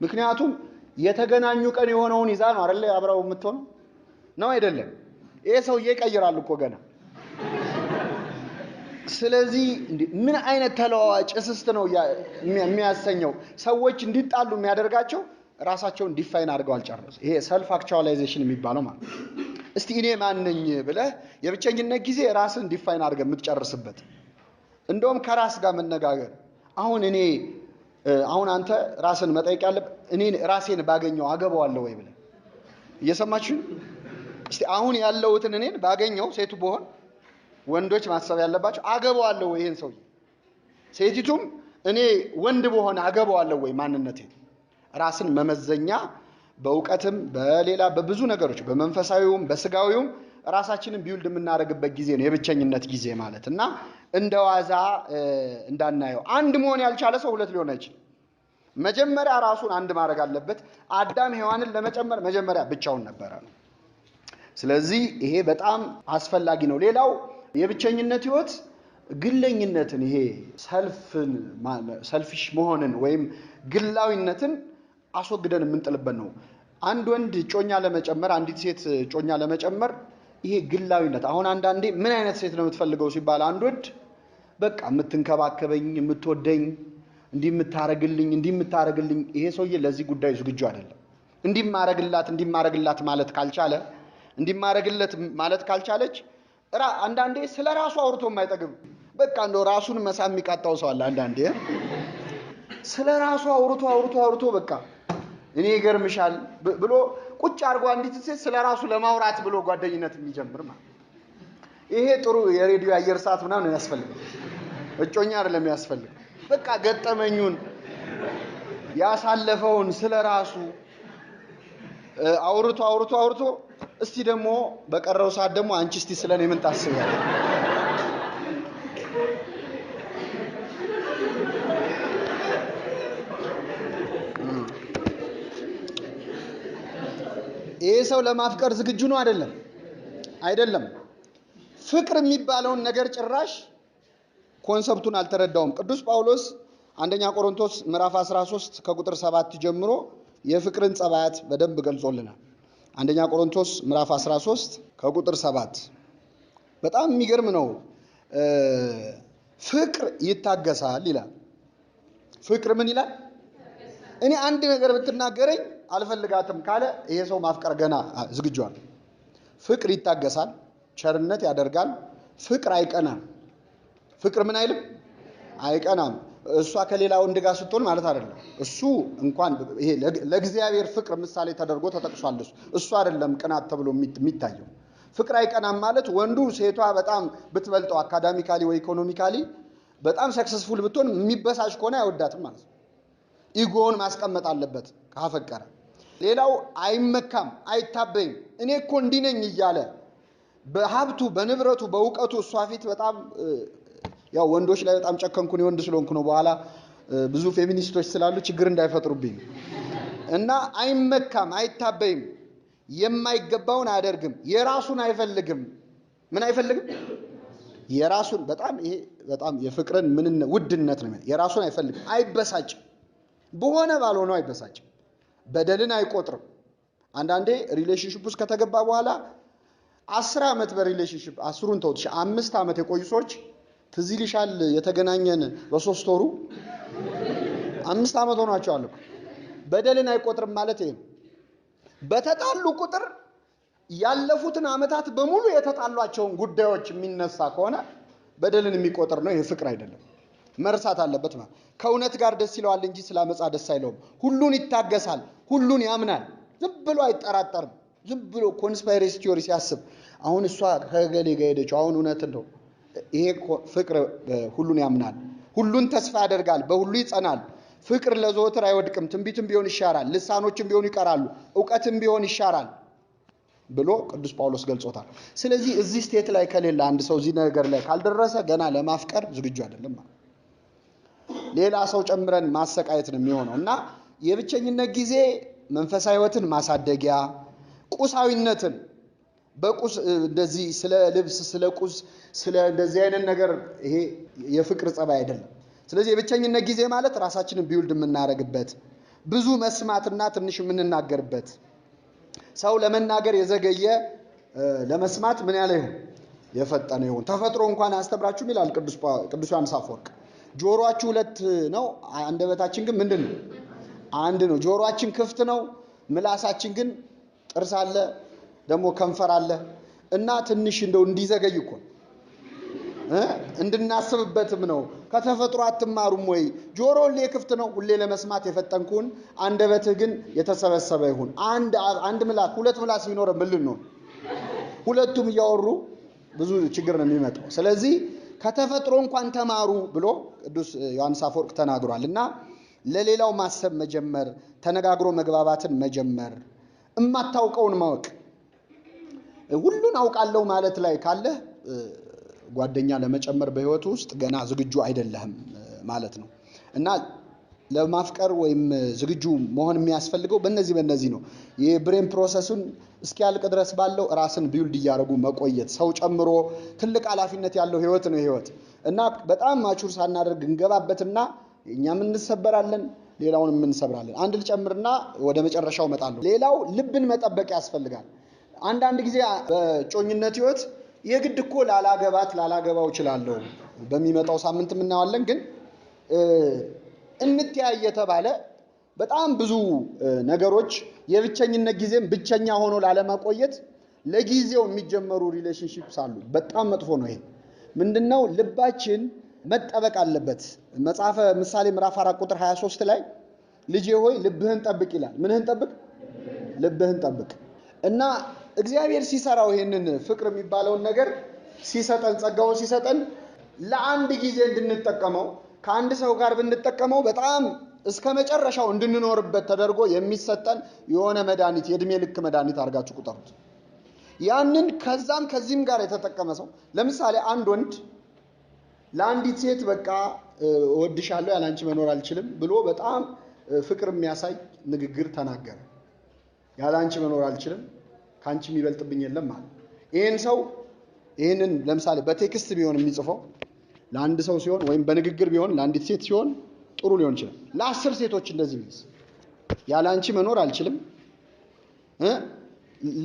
ምክንያቱም የተገናኙ ቀን የሆነውን ይዛ ነው አይደል አብራው የምትሆነው፣ ነው አይደለም? ይሄ ሰውዬ ይቀይራል እኮ ገና። ስለዚህ ምን አይነት ተለዋዋጭ እስስት ነው የሚያሰኘው ሰዎች እንዲጣሉ የሚያደርጋቸው ራሳቸውን define አድርገው አልጨረሱ። ይሄ self actualization የሚባለው ማለት ነው። እስቲ እኔ ማን ነኝ ብለህ የብቸኝነት ጊዜ ራስን define አድርገህ የምትጨርስበት፣ እንደውም ከራስ ጋር መነጋገር። አሁን እኔ አሁን አንተ ራስን መጠየቅ ያለብህ እኔ ራሴን ባገኘው አገባዋለሁ ወይ ብለህ፣ እየሰማችሁ? እስቲ አሁን ያለሁትን እኔን ባገኘው ሴቱ ብሆን፣ ወንዶች ማሰብ ያለባቸው አገባዋለሁ ወይ ይሄን ሰውዬ፣ ሴቲቱም እኔ ወንድ ብሆን አገባዋለሁ ወይ ማንነቴ። ራስን መመዘኛ በእውቀትም በሌላ በብዙ ነገሮች በመንፈሳዊውም በስጋዊውም ራሳችንን build የምናደርግበት ጊዜ ነው የብቸኝነት ጊዜ ማለት። እና እንደ ዋዛ እንዳናየው። አንድ መሆን ያልቻለ ሰው ሁለት ሊሆን አይችልም። መጀመሪያ ራሱን አንድ ማድረግ አለበት። አዳም ሔዋንን ለመጨመር መጀመሪያ ብቻውን ነበረ ነው። ስለዚህ ይሄ በጣም አስፈላጊ ነው። ሌላው የብቸኝነት ህይወት ግለኝነትን፣ ይሄ self ን፣ selfish መሆንን ወይም ግላዊነትን አስወግደን የምንጥልበት ነው። አንድ ወንድ እጮኛ ለመጨመር፣ አንዲት ሴት እጮኛ ለመጨመር ይሄ ግላዊነት፣ አሁን አንዳንዴ ምን አይነት ሴት ነው የምትፈልገው ሲባል አንድ ወንድ በቃ የምትንከባከበኝ፣ የምትወደኝ፣ እንዲህ የምታረግልኝ፣ እንዲህ የምታረግልኝ፣ ይሄ ሰውዬ ለዚህ ጉዳይ ዝግጁ አይደለም። እንዲህ ማረግላት፣ እንዲህ ማረግላት ማለት ካልቻለ፣ እንዲህ ማረግለት ማለት ካልቻለች፣ አንዳንዴ ስለ ራሱ አውርቶ የማይጠግብ፣ በቃ እንደው ራሱን መሳም የሚቃጣው ሰው አለ። አንዳንዴ ስለ ራሱ አውርቶ አውርቶ አውርቶ በቃ እኔ ይገርምሻል ብሎ ቁጭ አድርጎ አንዲት ሴት ስለ ራሱ ለማውራት ብሎ ጓደኝነት የሚጀምር ማለት፣ ይሄ ጥሩ የሬዲዮ አየር ሰዓት ምናምን ነው የሚያስፈልገው። እጮኛ አይደለም የሚያስፈልገው። በቃ ገጠመኙን ያሳለፈውን ስለ ራሱ አውርቶ አውርቶ አውርቶ እስቲ ደግሞ በቀረው ሰዓት ደግሞ አንቺ እስቲ ስለ እኔ ምን ታስቢያለሽ? ይሄ ሰው ለማፍቀር ዝግጁ ነው አይደለም? አይደለም። ፍቅር የሚባለውን ነገር ጭራሽ concept ኡን አልተረዳውም። ቅዱስ ጳውሎስ አንደኛ ቆሮንቶስ ምዕራፍ 13 ከቁጥር 7 ጀምሮ የፍቅርን ጸባያት በደንብ ገልጾልናል። አንደኛ ቆሮንቶስ ምዕራፍ 13 ከቁጥር 7 በጣም የሚገርም ነው። ፍቅር ይታገሳል ይላል። ፍቅር ምን ይላል? እኔ አንድ ነገር ብትናገረኝ አልፈልጋትም ካለ ይሄ ሰው ማፍቀር ገና ዝግጁ አለ። ፍቅር ይታገሳል፣ ቸርነት ያደርጋል። ፍቅር አይቀናም። ፍቅር ምን አይልም? አይቀናም። እሷ ከሌላ ወንድ ጋር ስትሆን ማለት አይደለም። እሱ እንኳን ይሄ ለእግዚአብሔር ፍቅር ምሳሌ ተደርጎ ተጠቅሷል። እሱ አይደለም ቅናት ተብሎ የሚታየው። ፍቅር አይቀናም ማለት ወንዱ ሴቷ በጣም ብትበልጠው academically ወይ economically በጣም successful ብትሆን የሚበሳጭ ከሆነ አይወዳትም ማለት ነው። Ego ውን ማስቀመጥ አለበት ካፈቀረ። ሌላው አይመካም፣ አይታበይም። እኔ እኮ እንዲህ ነኝ እያለ በሀብቱ በንብረቱ በእውቀቱ እሷ ፊት በጣም ያው ወንዶች ላይ በጣም ጨከንኩ እኔ ወንድ ስለሆንኩ ነው። በኋላ ብዙ ፌሚኒስቶች ስላሉ ችግር እንዳይፈጥሩብኝ እና አይመካም፣ አይታበይም፣ የማይገባውን አያደርግም፣ የራሱን አይፈልግም። ምን አይፈልግም? የራሱን በጣም ይሄ በጣም የፍቅርን ምንነት ውድነት ነው። የራሱን አይፈልግም፣ አይበሳጭም፣ በሆነ ባልሆነው አይበሳጭም፣ በደልን አይቆጥርም። አንዳንዴ relationship ውስጥ ከተገባ በኋላ 10 ዓመት በ relationship 10ሩን ተውት፣ 5 ዓመት የቆዩ ሰዎች ትዝ ይልሻል የተገናኘን በ3 ወሩ 5 ዓመት ሆኗቸዋል እኮ። በደልን አይቆጥርም ማለት ይሄ ነው። በተጣሉ ቁጥር ያለፉትን ዓመታት በሙሉ የተጣሏቸውን ጉዳዮች የሚነሳ ከሆነ በደልን የሚቆጥር ነው። ይሄ ፍቅር አይደለም። መርሳት አለበት ማለት። ከእውነት ጋር ደስ ይለዋል እንጂ ስለ አመፃ ደስ አይለውም። ሁሉን ይታገሳል፣ ሁሉን ያምናል። ዝም ብሎ አይጠራጠርም። ዝም ብሎ conspiracy theory ሲያስብ አሁን እሷ ከገሌ ጋር ሄደችው አሁን እውነት እንደው ይሄ ፍቅር ሁሉን ያምናል፣ ሁሉን ተስፋ ያደርጋል፣ በሁሉ ይጸናል። ፍቅር ለዘወትር አይወድቅም፣ ትንቢትም ቢሆን ይሻራል፣ ልሳኖችም ቢሆኑ ይቀራሉ፣ እውቀትም ቢሆን ይሻራል ብሎ ቅዱስ ጳውሎስ ገልጾታል። ስለዚህ እዚህ state ላይ ከሌለ አንድ ሰው እዚህ ነገር ላይ ካልደረሰ ገና ለማፍቀር ዝግጁ አይደለም ማለት። ሌላ ሰው ጨምረን ማሰቃየት ነው የሚሆነው። እና የብቸኝነት ጊዜ መንፈሳዊ ሕይወትን ማሳደጊያ፣ ቁሳዊነትን በቁስ እንደዚህ ስለ ልብስ ስለ ቁስ ስለ እንደዚህ አይነት ነገር ይሄ የፍቅር ጸባይ አይደለም። ስለዚህ የብቸኝነት ጊዜ ማለት ራሳችንን build የምናደርግበት፣ ብዙ መስማትና ትንሽ የምንናገርበት፣ ሰው ለመናገር የዘገየ ለመስማት ምን ያለ ይሁን የፈጠነ ይሁን። ተፈጥሮ እንኳን አያስተምራችሁም ይላል ቅዱስ ዮሐንስ አፈወርቅ። ጆሮአችሁ ሁለት ነው፣ አንደበታችን ግን ምንድን ነው? አንድ ነው። ጆሮአችን ክፍት ነው፣ ምላሳችን ግን ጥርስ አለ፣ ደግሞ ከንፈር አለ እና ትንሽ እንደው እንዲዘገይ እኮ እንድናስብበትም ነው። ከተፈጥሮ አትማሩም ወይ? ጆሮ ሁሌ ክፍት ነው፣ ሁሌ ለመስማት የፈጠንኩን፣ አንደበትህ ግን የተሰበሰበ ይሁን። አንድ ምላስ ሁለት ምላስ ቢኖር ምን ልንሆን? ሁለቱም እያወሩ ብዙ ችግር ነው የሚመጣው። ስለዚህ ከተፈጥሮ እንኳን ተማሩ ብሎ ቅዱስ ዮሐንስ አፈወርቅ ተናግሯል። እና ለሌላው ማሰብ መጀመር፣ ተነጋግሮ መግባባትን መጀመር፣ እማታውቀውን ማወቅ፣ ሁሉን አውቃለሁ ማለት ላይ ካለ ጓደኛ ለመጨመር በህይወቱ ውስጥ ገና ዝግጁ አይደለህም ማለት ነው። እና ለማፍቀር ወይም ዝግጁ መሆን የሚያስፈልገው በእነዚህ ነው። የ brain process ኡን እስኪያልቅ ድረስ ባለው ራስን build እያደረጉ መቆየት፣ ሰው ጨምሮ ትልቅ ኃላፊነት ያለው ህይወት ነው ህይወት። እና በጣም mature ሳናደርግ እንገባበትና እኛም እንሰበራለን፣ ሌላውንም እንሰብራለን። አንድ ልጨምርና ወደ መጨረሻው እመጣለሁ። ሌላው ልብን መጠበቅ ያስፈልጋል። አንዳንድ ጊዜ በእጮኝነት ህይወት የግድ እኮ ላላገባት ላላገባው እችላለሁ፣ በሚመጣው ሳምንት እናየዋለን። ግን እንትያይ የተባለ በጣም ብዙ ነገሮች የብቸኝነት ጊዜም ብቸኛ ሆኖ ላለመቆየት ለጊዜው የሚጀመሩ relationships አሉ። በጣም መጥፎ ነው ይሄ። ምንድነው? ልባችን መጠበቅ አለበት። መጽሐፈ ምሳሌ ምዕራፍ 4 ቁጥር 23 ላይ ልጄ ሆይ ልብህን ጠብቅ ይላል። ምንህን ጠብቅ? ልብህን ጠብቅ። እና እግዚአብሔር ሲሰራው ይሄንን ፍቅር የሚባለውን ነገር ሲሰጠን፣ ጸጋውን ሲሰጠን ለአንድ ጊዜ እንድንጠቀመው፣ ከአንድ ሰው ጋር ብንጠቀመው በጣም እስከ መጨረሻው እንድንኖርበት ተደርጎ የሚሰጠን የሆነ መድኃኒት፣ የእድሜ ልክ መድኃኒት አድርጋችሁ ቁጠሩት። ያንን ከዛም ከዚህም ጋር የተጠቀመ ሰው ለምሳሌ አንድ ወንድ ለአንዲት ሴት በቃ እወድሻለሁ ያላንቺ መኖር አልችልም ብሎ በጣም ፍቅር የሚያሳይ ንግግር ተናገረ። ያላንቺ መኖር አልችልም፣ ካንቺ የሚበልጥብኝ የለም ማለት። ይሄን ሰው ይሄንን ለምሳሌ በ text ቢሆን የሚጽፈው ለአንድ ሰው ሲሆን ወይም በንግግር ቢሆን ለአንዲት ሴት ሲሆን ጥሩ ሊሆን ይችላል። ለ10 ሴቶች እንደዚህ ቢልስ ያላንቺ መኖር አልችልም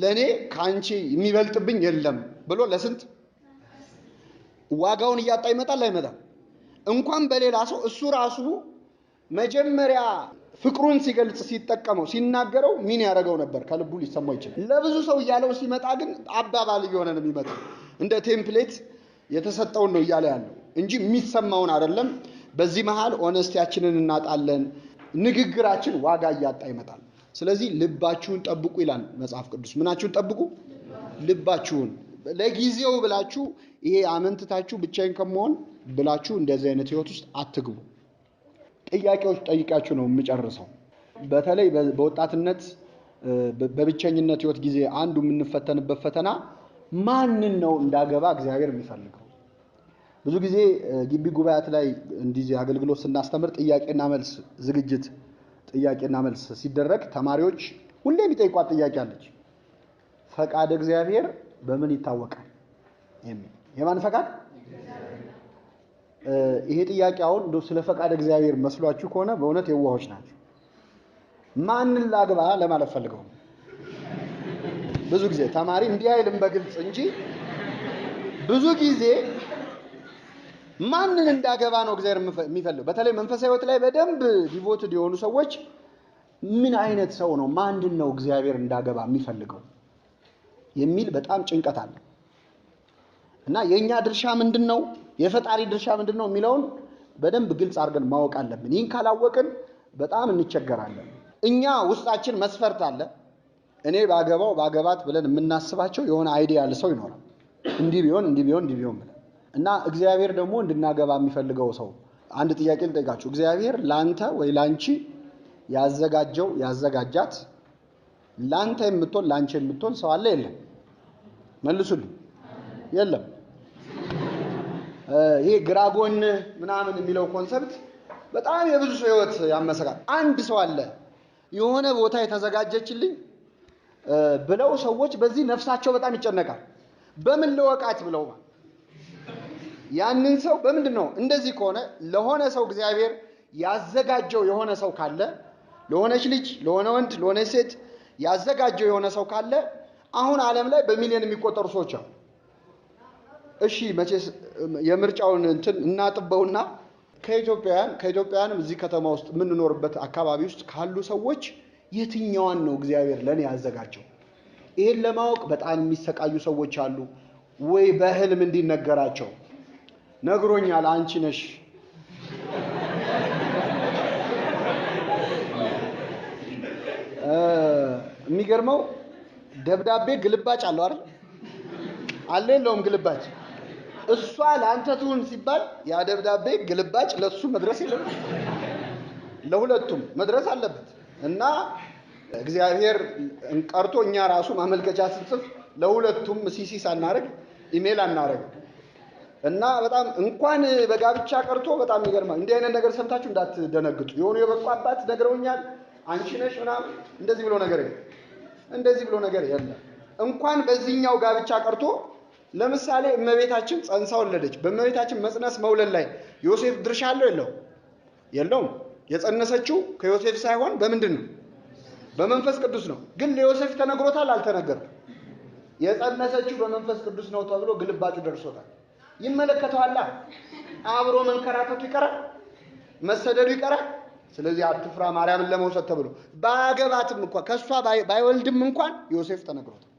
ለኔ ካንቺ የሚበልጥብኝ የለም ብሎ ለስንት ዋጋውን እያጣ ይመጣል አይመጣም? እንኳን በሌላ ሰው እሱ ራሱ መጀመሪያ ፍቅሩን ሲገልጽ ሲጠቀመው ሲናገረው ምን ያደርገው ነበር? ከልቡ ሊሰማው ይችላል። ለብዙ ሰው እያለው ሲመጣ ግን አባባል እየሆነ ነው የሚመጣው። እንደ template የተሰጠውን ነው እያለ ያለው እንጂ የሚሰማውን አይደለም። በዚህ መሃል honesty ያችንን እናጣለን። ንግግራችን ዋጋ እያጣ ይመጣል። ስለዚህ ልባችሁን ጠብቁ ይላል መጽሐፍ ቅዱስ። ምናችሁን ጠብቁ? ልባችሁን። ለጊዜው ብላችሁ ይሄ አመንትታችሁ ብቻዬን ከመሆን ብላችሁ እንደዚህ አይነት ህይወት ውስጥ አትግቡ። ጥያቄዎች ጠይቃችሁ ነው የምጨርሰው። በተለይ በወጣትነት በብቸኝነት ህይወት ጊዜ አንዱ የምንፈተንበት ፈተና ማንን ነው እንዳገባ እግዚአብሔር የሚፈልገው? ብዙ ጊዜ ግቢ ጉባኤያት ላይ እንዲህ አገልግሎት ስናስተምር ጥያቄና መልስ ዝግጅት ጥያቄና መልስ ሲደረግ ተማሪዎች ሁሌም የሚጠይቋት ጥያቄ አለች። ፈቃድ እግዚአብሔር በምን ይታወቃል የሚል። የማን ፈቃድ? ይሄ ጥያቄ አሁን እንደው ስለ ፈቃድ እግዚአብሔር መስሏችሁ ከሆነ በእውነት የዋሆች ናቸው። ማንን ላግባ ለማለት ፈልገው ነው። ብዙ ጊዜ ተማሪ እንዲህ አይልም በግልጽ እንጂ ብዙ ጊዜ ማንን እንዳገባ ነው እግዚአብሔር የሚፈልገው። በተለይ መንፈሳዊ ህይወት ላይ በደንብ devoted የሆኑ ሰዎች ምን አይነት ሰው ነው፣ ማንን ነው እግዚአብሔር እንዳገባ የሚፈልገው የሚል በጣም ጭንቀት አለ። እና የኛ ድርሻ ምንድነው፣ የፈጣሪ ድርሻ ምንድነው የሚለውን በደንብ ግልጽ አድርገን ማወቅ አለብን። ይህን ካላወቅን በጣም እንቸገራለን። እኛ ውስጣችን መስፈርት አለ። እኔ ባገባው ባገባት ብለን የምናስባቸው የሆነ ideal ሰው ይኖራል። እንዲህ ቢሆን እንዲህ ቢሆን እንዲህ ቢሆን ብለን እና እግዚአብሔር ደግሞ እንድናገባ የሚፈልገው ሰው። አንድ ጥያቄ ልጠይቃችሁ። እግዚአብሔር ላንተ ወይ ላንቺ ያዘጋጀው ያዘጋጃት ላንተ የምትሆን ላንቺ የምትሆን ሰው አለ የለም? መልሱልኝ። የለም። ይሄ ግራ ጎን ምናምን የሚለው concept በጣም የብዙ ሰው ህይወት ያመሰቃል። አንድ ሰው አለ የሆነ ቦታ የተዘጋጀችልኝ ብለው ሰዎች በዚህ ነፍሳቸው በጣም ይጨነቃል። በምን ልወቃት ብለው ያንን ሰው በምንድን ነው እንደዚህ ከሆነ ለሆነ ሰው እግዚአብሔር ያዘጋጀው የሆነ ሰው ካለ፣ ለሆነች ልጅ፣ ለሆነ ወንድ፣ ለሆነች ሴት ያዘጋጀው የሆነ ሰው ካለ አሁን ዓለም ላይ በሚሊዮን የሚቆጠሩ ሰዎች አሉ። እሺ መቼስ የምርጫውን እንትን እናጥበውና ከኢትዮጵያውያንም እዚህ ከተማ ውስጥ የምንኖርበት አካባቢ ውስጥ ካሉ ሰዎች የትኛዋን ነው እግዚአብሔር ለኔ ያዘጋጀው? ይሄን ለማወቅ በጣም የሚሰቃዩ ሰዎች አሉ። ወይ በህልም እንዲነገራቸው ነግሮኛል፣ አንቺ ነሽ። የሚገርመው ደብዳቤ ግልባጭ አለው አይደል? አለ የለውም ግልባጭ? እሷ ለአንተ ትሁን ሲባል ያ ደብዳቤ ግልባጭ ለሱ መድረስ የለም፣ ለሁለቱም መድረስ አለበት። እና እግዚአብሔር ቀርቶ እኛ ራሱ ማመልከቻ ስንጽፍ ለሁለቱም CC ሳናረግ ኢሜል አናረግ። እና በጣም እንኳን በጋብቻ ቀርቶ በጣም ይገርማል። እንዲህ አይነት ነገር ሰምታችሁ እንዳትደነግጡ። የሆኑ የበቁ አባት ነግረውኛል፣ አንቺ ነሽ ምናምን እንደዚህ ብሎ ነገር የለም፣ እንደዚህ ብሎ ነገር የለም። እንኳን በዚህኛው ጋብቻ ቀርቶ ለምሳሌ እመቤታችን ጸንሳ ወለደች። በእመቤታችን መጽነስ መውለድ ላይ ዮሴፍ ድርሻ አለው የለውም? የለውም። የጸነሰችው ከዮሴፍ ሳይሆን በምንድን ነው? በመንፈስ ቅዱስ ነው። ግን ለዮሴፍ ተነግሮታል አልተነገረም? የጸነሰችው በመንፈስ ቅዱስ ነው ተብሎ ግልባጩ ደርሶታል። ይመለከተዋል። አብሮ መንከራተቱ ይቀራል፣ መሰደዱ ይቀራል። ስለዚህ አትፍራ ማርያምን ለመውሰድ ተብሎ ባያገባትም እንኳን ከሷ ባይወልድም እንኳን ዮሴፍ ተነግሮታል።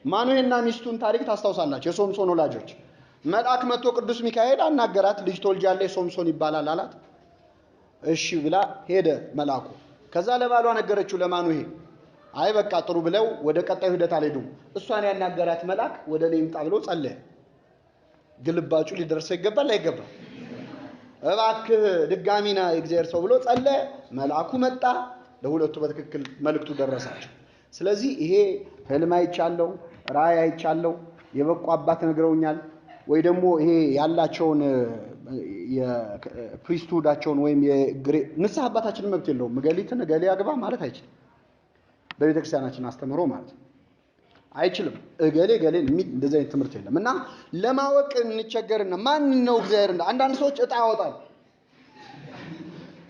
ማኑሄና ሚስቱን ታሪክ ታስታውሳላችሁ። የሶምሶን ወላጆች መልአክ መጥቶ ቅዱስ ሚካኤል አናገራት። ልጅ ትወልጃለሽ ሶምሶን ይባላል አላት። እሺ ብላ ሄደ መልአኩ። ከዛ ለባሏ ነገረችው ለማኑሄ። አይ በቃ ጥሩ ብለው ወደ ቀጣዩ ሂደት አልሄዱም። እሷን ያናገራት መልአክ ወደ እኔ ይምጣ ብሎ ጸለየ። ግልባጩ ሊደርሰው ይገባል አይገባም? እባክህ ድጋሚ ና የእግዚአብሔር ሰው ብሎ ጸለየ። መልአኩ መጣ። ለሁለቱ በትክክል መልእክቱ ደረሳቸው። ስለዚህ ይሄ ህልም አይቻለሁ፣ ራእይ አይቻለሁ፣ የበቁ አባት ነግረውኛል፣ ወይ ደግሞ ይሄ ያላቸውን የፕሪስትሁዳቸውን ወይም ንስሐ አባታችን መብት የለውም እገሊትን እገሌ አግባ ማለት አይችልም። በቤተክርስቲያናችን አስተምህሮ ማለት ነው አይችልም። እገሌ እገሌ የሚል እንደዚህ አይነት ትምህርት የለም። እና ለማወቅ እንቸገርና ማን ነው እግዚአብሔር? አንዳንድ ሰዎች እጣ ያወጣል።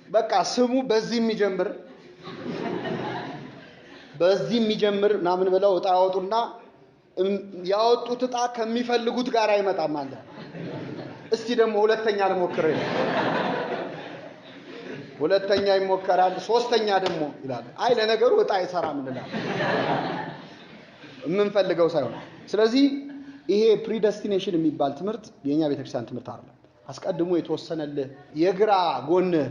በቃ ስሙ በዚህ የሚጀምር በዚህ የሚጀምር ምናምን ብለው እጣ ያወጡና ያወጡት እጣ ከሚፈልጉት ጋር አይመጣም አለ። እስቲ ደግሞ ሁለተኛ ልሞክር ይላል። ሁለተኛ ይሞከራል። ሶስተኛ ደግሞ ይላል። አይ ለነገሩ እጣ አይሰራም እንላለን፣ የምንፈልገው ሳይሆን። ስለዚህ ይሄ predestination የሚባል ትምህርት የኛ ቤተክርስቲያን ትምህርት አይደለም። አስቀድሞ የተወሰነልህ የግራ ጎንህ፣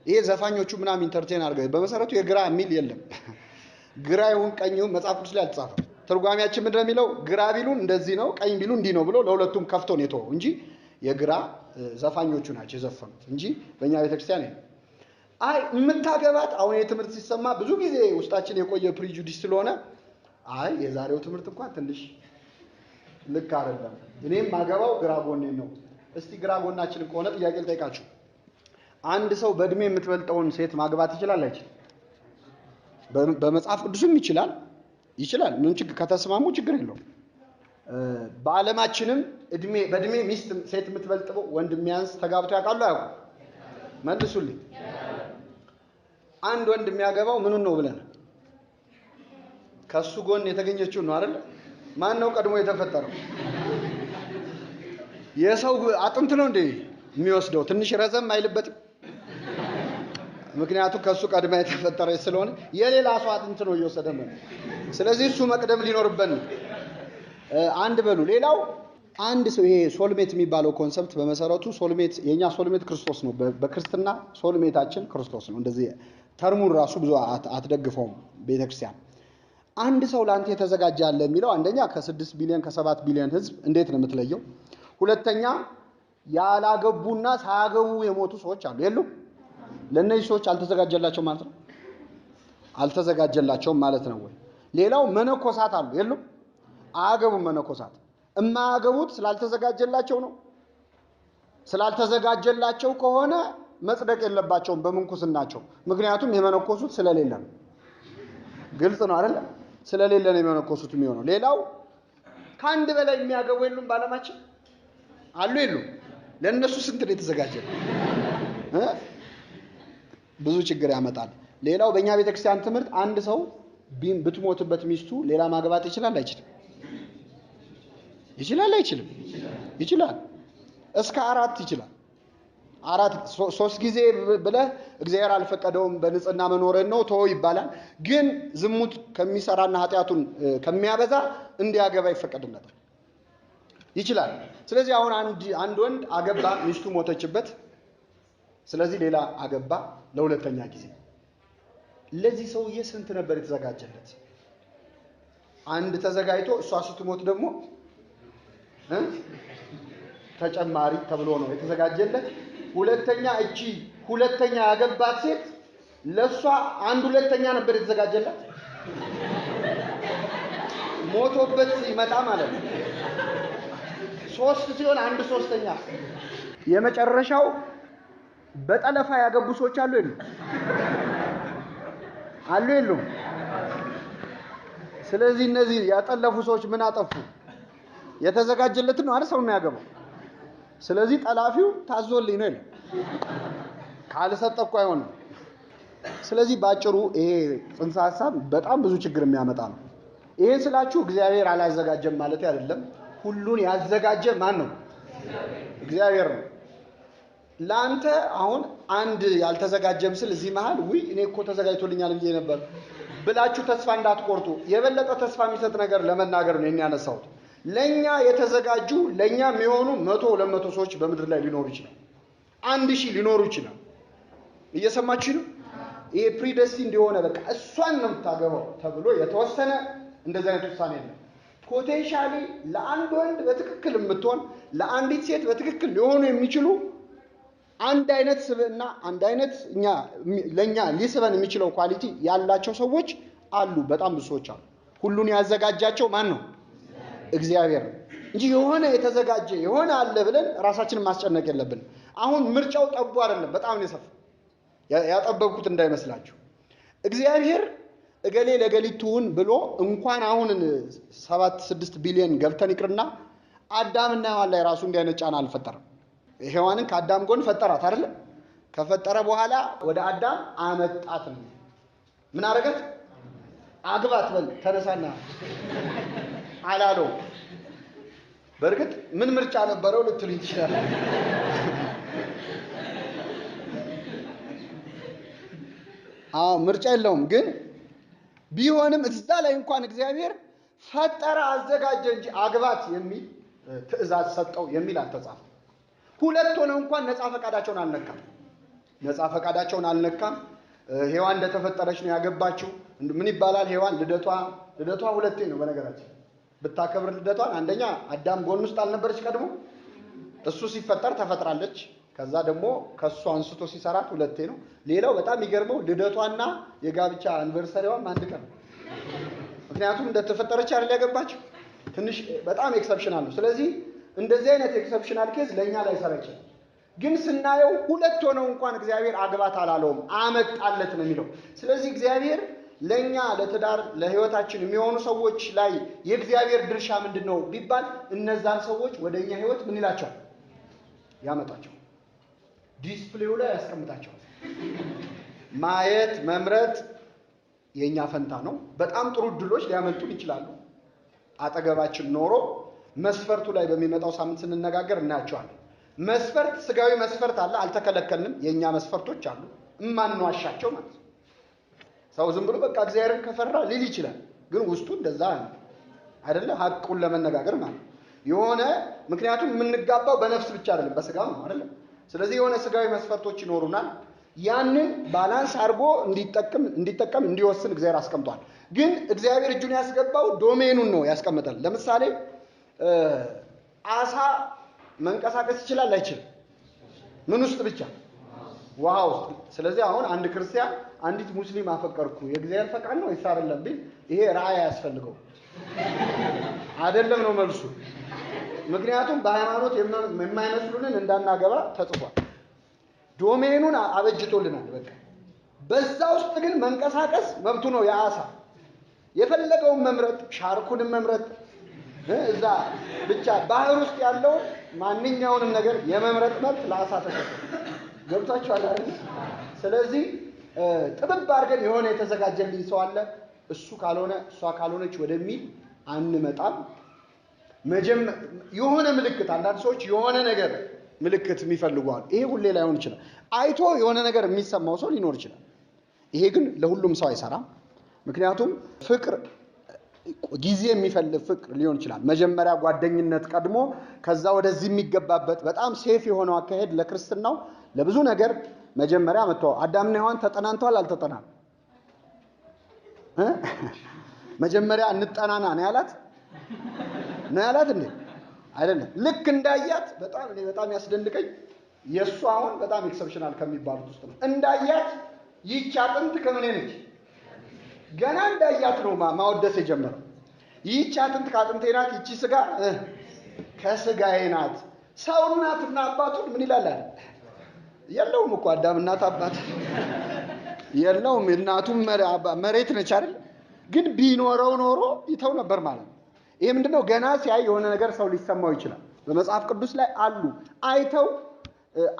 ይሄ ዘፋኞቹ ምናምን entertain አድርገው፣ በመሰረቱ የግራ የሚል የለም። ግራ ይሁን ቀኝ ይሁን መጽሐፍ ቅዱስ ላይ አልተጻፈም። ትርጓሚያችን ምንድን ነው የሚለው? ግራ ቢሉን እንደዚህ ነው፣ ቀኝ ቢሉን እንዲህ ነው ብሎ ለሁለቱም ከፍቶ ነው የተወው እንጂ የግራ ዘፋኞቹ ናቸው የዘፈኑት እንጂ በእኛ ቤተክርስቲያን የለም። አይ የምታገባት አሁን የትምህርት ሲሰማ ብዙ ጊዜ ውስጣችን የቆየ prejudice ስለሆነ አይ የዛሬው ትምህርት እንኳን ትንሽ ልክ አይደለም፣ እኔም ማገባው ግራ ጎኔን ነው። እስቲ ግራ ጎናችን ከሆነ ጥያቄ ልጠይቃችሁ። አንድ ሰው በእድሜ የምትበልጠውን ሴት ማግባት ይችላል አይችልም? በመጽሐፍ ቅዱስም ይችላል ይችላል። ምንም ችግር ከተስማሙ ችግር የለውም። በዓለማችንም እድሜ በእድሜ ሚስት ሴት የምትበልጥበው ወንድ የሚያንስ ተጋብቶ ያውቃሉ አያውቁም? መልሱልኝ። አንድ ወንድ የሚያገባው ምኑን ነው ብለን ከሱ ጎን የተገኘችውን ነው አይደል? ማን ነው ቀድሞ የተፈጠረው? የሰው አጥንት ነው እንዴ የሚወስደው? ትንሽ ረዘም አይልበትም? ምክንያቱም ከሱ ቀድማ የተፈጠረች ስለሆነ የሌላ ሰው አጥንት ነው እየወሰደ ነው። ስለዚህ እሱ መቅደም ሊኖርበት ነው። አንድ በሉ። ሌላው አንድ ሰው ይሄ soulmate የሚባለው concept በመሰረቱ soulmate የኛ soulmate ክርስቶስ ነው። በክርስትና soulmate ኣችን ክርስቶስ ነው። እንደዚህ term ኡን ራሱ ብዙ አትደግፈውም ቤተክርስቲያን። አንድ ሰው ለአንተ የተዘጋጀ አለ የሚለው አንደኛ ከ6 ቢሊዮን ከ7 ቢሊዮን ህዝብ እንዴት ነው የምትለየው? ሁለተኛ ያላገቡና ሳያገቡ የሞቱ ሰዎች አሉ የሉም? ለእነዚህ ሰዎች አልተዘጋጀላቸው ማለት ነው። አልተዘጋጀላቸውም ማለት ነው ወይ? ሌላው መነኮሳት አሉ የሉም? አያገቡም። መነኮሳት እማያገቡት ስላልተዘጋጀላቸው ነው። ስላልተዘጋጀላቸው ከሆነ መጽደቅ የለባቸውም በምንኩስናቸው። ምክንያቱም የመነኮሱት ስለሌለ ነው። ግልጽ ነው አይደል? ስለሌለ ነው የመነኮሱት የሚሆነው። ሌላው ከአንድ በላይ የሚያገቡ የሉም በዓለማችን አሉ የሉም? ለእነሱ ስንት ነው የተዘጋጀ? ብዙ ችግር ያመጣል። ሌላው በእኛ ቤተክርስቲያን ትምህርት አንድ ሰው ብትሞትበት ሚስቱ ሌላ ማግባት ይችላል አይችልም? ይችላል አይችልም? ይችላል። እስከ 4 ይችላል። 4 3 ጊዜ ብለህ እግዚአብሔር አልፈቀደውም በንጽህና መኖርን ነው ተው ይባላል። ግን ዝሙት ከሚሰራና ኃጢአቱን ከሚያበዛ እንዲያገባ ይፈቀድለታል። ይችላል። ስለዚህ አሁን አንድ ወንድ አገባ፣ ሚስቱ ሞተችበት። ስለዚህ ሌላ አገባ ለሁለተኛ ጊዜ። ለዚህ ሰውዬ ስንት ነበር የተዘጋጀለት? አንድ ተዘጋጅቶ እሷ ስትሞት ደግሞ ተጨማሪ ተብሎ ነው የተዘጋጀለት። ሁለተኛ እቺ ሁለተኛ ያገባት ሴት ለሷ አንድ ሁለተኛ ነበር የተዘጋጀላት። ሞቶበት ይመጣ ማለት ነው። 3 ሲሆን አንድ ሶስተኛ። የመጨረሻው በጠለፋ ያገቡ ሰዎች አሉ የሉም? አሉ የሉም? ስለዚህ እነዚህ ያጠለፉ ሰዎች ምን አጠፉ? የተዘጋጀለትን ነው አይደል ሰው የሚያገባው። ስለዚህ ጠላፊው ታዞልኝ ነው ይላል። ካልሰጠ እኮ አይሆንም። ስለዚህ ባጭሩ ይሄ ጽንሰ ሐሳብ በጣም ብዙ ችግር የሚያመጣ ነው። ይሄን ስላችሁ እግዚአብሔር አላዘጋጀም ማለት አይደለም። ሁሉን ያዘጋጀ ማን ነው? እግዚአብሔር ነው። ላንተ አሁን አንድ ያልተዘጋጀ ምስል እዚህ መሃል ውይ እኔ እኮ ተዘጋጅቶልኛል ብዬ ነበር ብላችሁ ተስፋ እንዳትቆርጡ። የበለጠ ተስፋ የሚሰጥ ነገር ለመናገር ነው ያነሳሁት። ለኛ የተዘጋጁ ለኛ የሚሆኑ 100 200 ሰዎች በምድር ላይ ሊኖሩ ይችላል። 1000 ሊኖሩ ይችላል። እየሰማችሁ ነው? ይሄ predestined የሆነ በቃ እሷን ነው የምታገባው ተብሎ የተወሰነ እንደዚህ አይነት ውሳኔ የለም። potentially ለአንድ ወንድ በትክክል የምትሆን ለአንዲት ሴት በትክክል ሊሆኑ የሚችሉ አንድ አይነት ስብዕና አንድ አይነት እኛ ለኛ ሊስበን የሚችለው quality ያላቸው ሰዎች አሉ። በጣም ብዙ ሰዎች አሉ። ሁሉን ያዘጋጃቸው ማን ነው? እግዚአብሔር ነው እንጂ የሆነ የተዘጋጀ የሆነ አለ ብለን ራሳችንን ማስጨነቅ የለብንም። አሁን ምርጫው ጠቡ አይደለም፣ በጣም ነው የሰፋው። ያጠበብኩት እንዳይመስላችሁ። እግዚአብሔር እገሌ ለገሊቱን ብሎ እንኳን አሁን 7 6 ቢሊዮን ገብተን ይቅርና አዳምና ሔዋን ላይ ራሱ እንዲህ አይነት ጫና አልፈጠረም። ሔዋንን ከአዳም ጎን ፈጠራት አይደል? ከፈጠረ በኋላ ወደ አዳም አመጣት ነው። ምን አረጋት? አግባት በል ተነሳና አላለው። በእርግጥ ምን ምርጫ ነበረው ልትሉኝ ትችላላችሁ። አዎ ምርጫ የለውም። ግን ቢሆንም እዛ ላይ እንኳን እግዚአብሔር ፈጠረ አዘጋጀ እንጂ አግባት የሚል ትእዛዝ ሰጠው የሚል አልተጻፈም። ሁለት ሆነው እንኳን ነፃ ፈቃዳቸውን አልነካም። ነፃ ፈቃዳቸውን አልነካም። ሔዋን እንደተፈጠረች ነው ያገባችው። ምን ይባላል? ሔዋን ልደቷ ሁለቴ ነው በነገራችን ብታከብር ልደቷን። አንደኛ አዳም ጎን ውስጥ አልነበረች ቀድሞ፣ እሱ ሲፈጠር ተፈጥራለች። ከዛ ደግሞ ከሱ አንስቶ ሲሰራት ሁለቴ ነው። ሌላው በጣም የሚገርመው ልደቷና የጋብቻ anniversary ዋም አንድ ቀን ነው። ምክንያቱም እንደተፈጠረች አይደል ያገባችው። ትንሽ በጣም exceptional ነው። ስለዚህ እንደዚህ አይነት exceptional case ለእኛ ላይሰራ ይችላል። ግን ስናየው ሁለት ሆነው እንኳን እግዚአብሔር አግባት አላለውም፣ አመጣለት ነው የሚለው። ስለዚህ እግዚአብሔር ለእኛ ለትዳር ለሕይወታችን የሚሆኑ ሰዎች ላይ የእግዚአብሔር ድርሻ ምንድን ነው ቢባል እነዛን ሰዎች ወደ እኛ ሕይወት ምን ይላቸዋል? ያመጣቸው፣ display ው ላይ ያስቀምጣቸዋል። ማየት መምረጥ የእኛ ፈንታ ነው። በጣም ጥሩ እድሎች ሊያመልጡን ይችላሉ። አጠገባችን ኖሮ መስፈርቱ ላይ በሚመጣው ሳምንት ስንነጋገር እናያቸዋለን። መስፈርት ስጋዊ መስፈርት አለ፣ አልተከለከልንም። የእኛ መስፈርቶች አሉ እማንዋሻቸው ማለት ነው። ሰው ዝም ብሎ በቃ እግዚአብሔርን ከፈራ ሊል ይችላል፣ ግን ውስጡ እንደዛ አይደለ። ሀቁን ለመነጋገር ማለት የሆነ ምክንያቱም የምንጋባው በነፍስ ብቻ አይደለም በስጋም ነው አይደለም። ስለዚህ የሆነ ስጋዊ መስፈርቶች ይኖሩናል። ያንን balance አድርጎ እንዲጠቀም እንዲወስን እግዚአብሔር አስቀምጧል። ግን እግዚአብሔር እጁን ያስገባው domain ኑን ነው ያስቀምጣል። ለምሳሌ አሳ መንቀሳቀስ ይችላል አይችልም? ምን ውስጥ ብቻ? ውሃ ውስጥ። ስለዚህ አሁን አንድ ክርስቲያን አንዲት ሙስሊም አፈቀርኩ የእግዚአብሔር ፈቃድ ነው ወይስ አይደለም ቢል ይሄ ራእይ አያስፈልገው አይደለም ነው መልሱ። ምክንያቱም በሃይማኖት የማይመስሉንን እንዳናገባ ተጽፏል። domain ኑን አበጅቶልናል። በቃ በዛ ውስጥ ግን መንቀሳቀስ መብቱ ነው የአሳ። የፈለገውን መምረጥ፣ ሻርኩንም መምረጥ፣ እዛ ብቻ ባህር ውስጥ ያለው ማንኛውንም ነገር የመምረጥ መብት ለአሳ ተሰጥቷል። ገብቷችኋል አይደል? ስለዚህ ጥብብ አድርገን የሆነ የተዘጋጀልኝ ሰው አለ እሱ ካልሆነ እሷ ካልሆነች ወደሚል አንመጣም። የሆነ ምልክት አንዳንድ ሰዎች የሆነ ነገር ምልክት የሚፈልጉ አሉ። ይሄ ሁሌ ላይሆን ይችላል። አይቶ የሆነ ነገር የሚሰማው ሰው ሊኖር ይችላል። ይሄ ግን ለሁሉም ሰው አይሰራም። ምክንያቱም ፍቅር ጊዜ የሚፈልግ ፍቅር ሊሆን ይችላል። መጀመሪያ ጓደኝነት ቀድሞ ከዛ ወደዚህ የሚገባበት በጣም safe የሆነው አካሄድ ለክርስትናው ለብዙ ነገር መጀመሪያ መተዋወቅ። አዳምና ሔዋን ተጠናንተዋል አልተጠናም? መጀመሪያ እንጠናና ነው ያላት ነው ያላት እንዴ? አይደለም። ልክ እንዳያት በጣም እኔ በጣም ያስደንቀኝ የእሱ አሁን በጣም exceptional ከሚባሉት ውስጥ ነው። እንዳያት ይህች አጥንት ከምኔ ነች? ገና እንዳያት ነው ማወደስ የጀመረው። ይህች አጥንት ከአጥንቴ ናት፣ ይቺ ስጋ ከስጋዬ ናት። ሰው እናትና አባቱን ምን ይላል አለ? የለውም እኮ አዳም እናት አባት የለውም። እናቱም መሬት ነች አይደል? ግን ቢኖረው ኖሮ ይተው ነበር ማለት ነው። ይሄ ምንድነው? ገና ሲያይ የሆነ ነገር ሰው ሊሰማው ይችላል። በመጽሐፍ ቅዱስ ላይ አሉ አይተው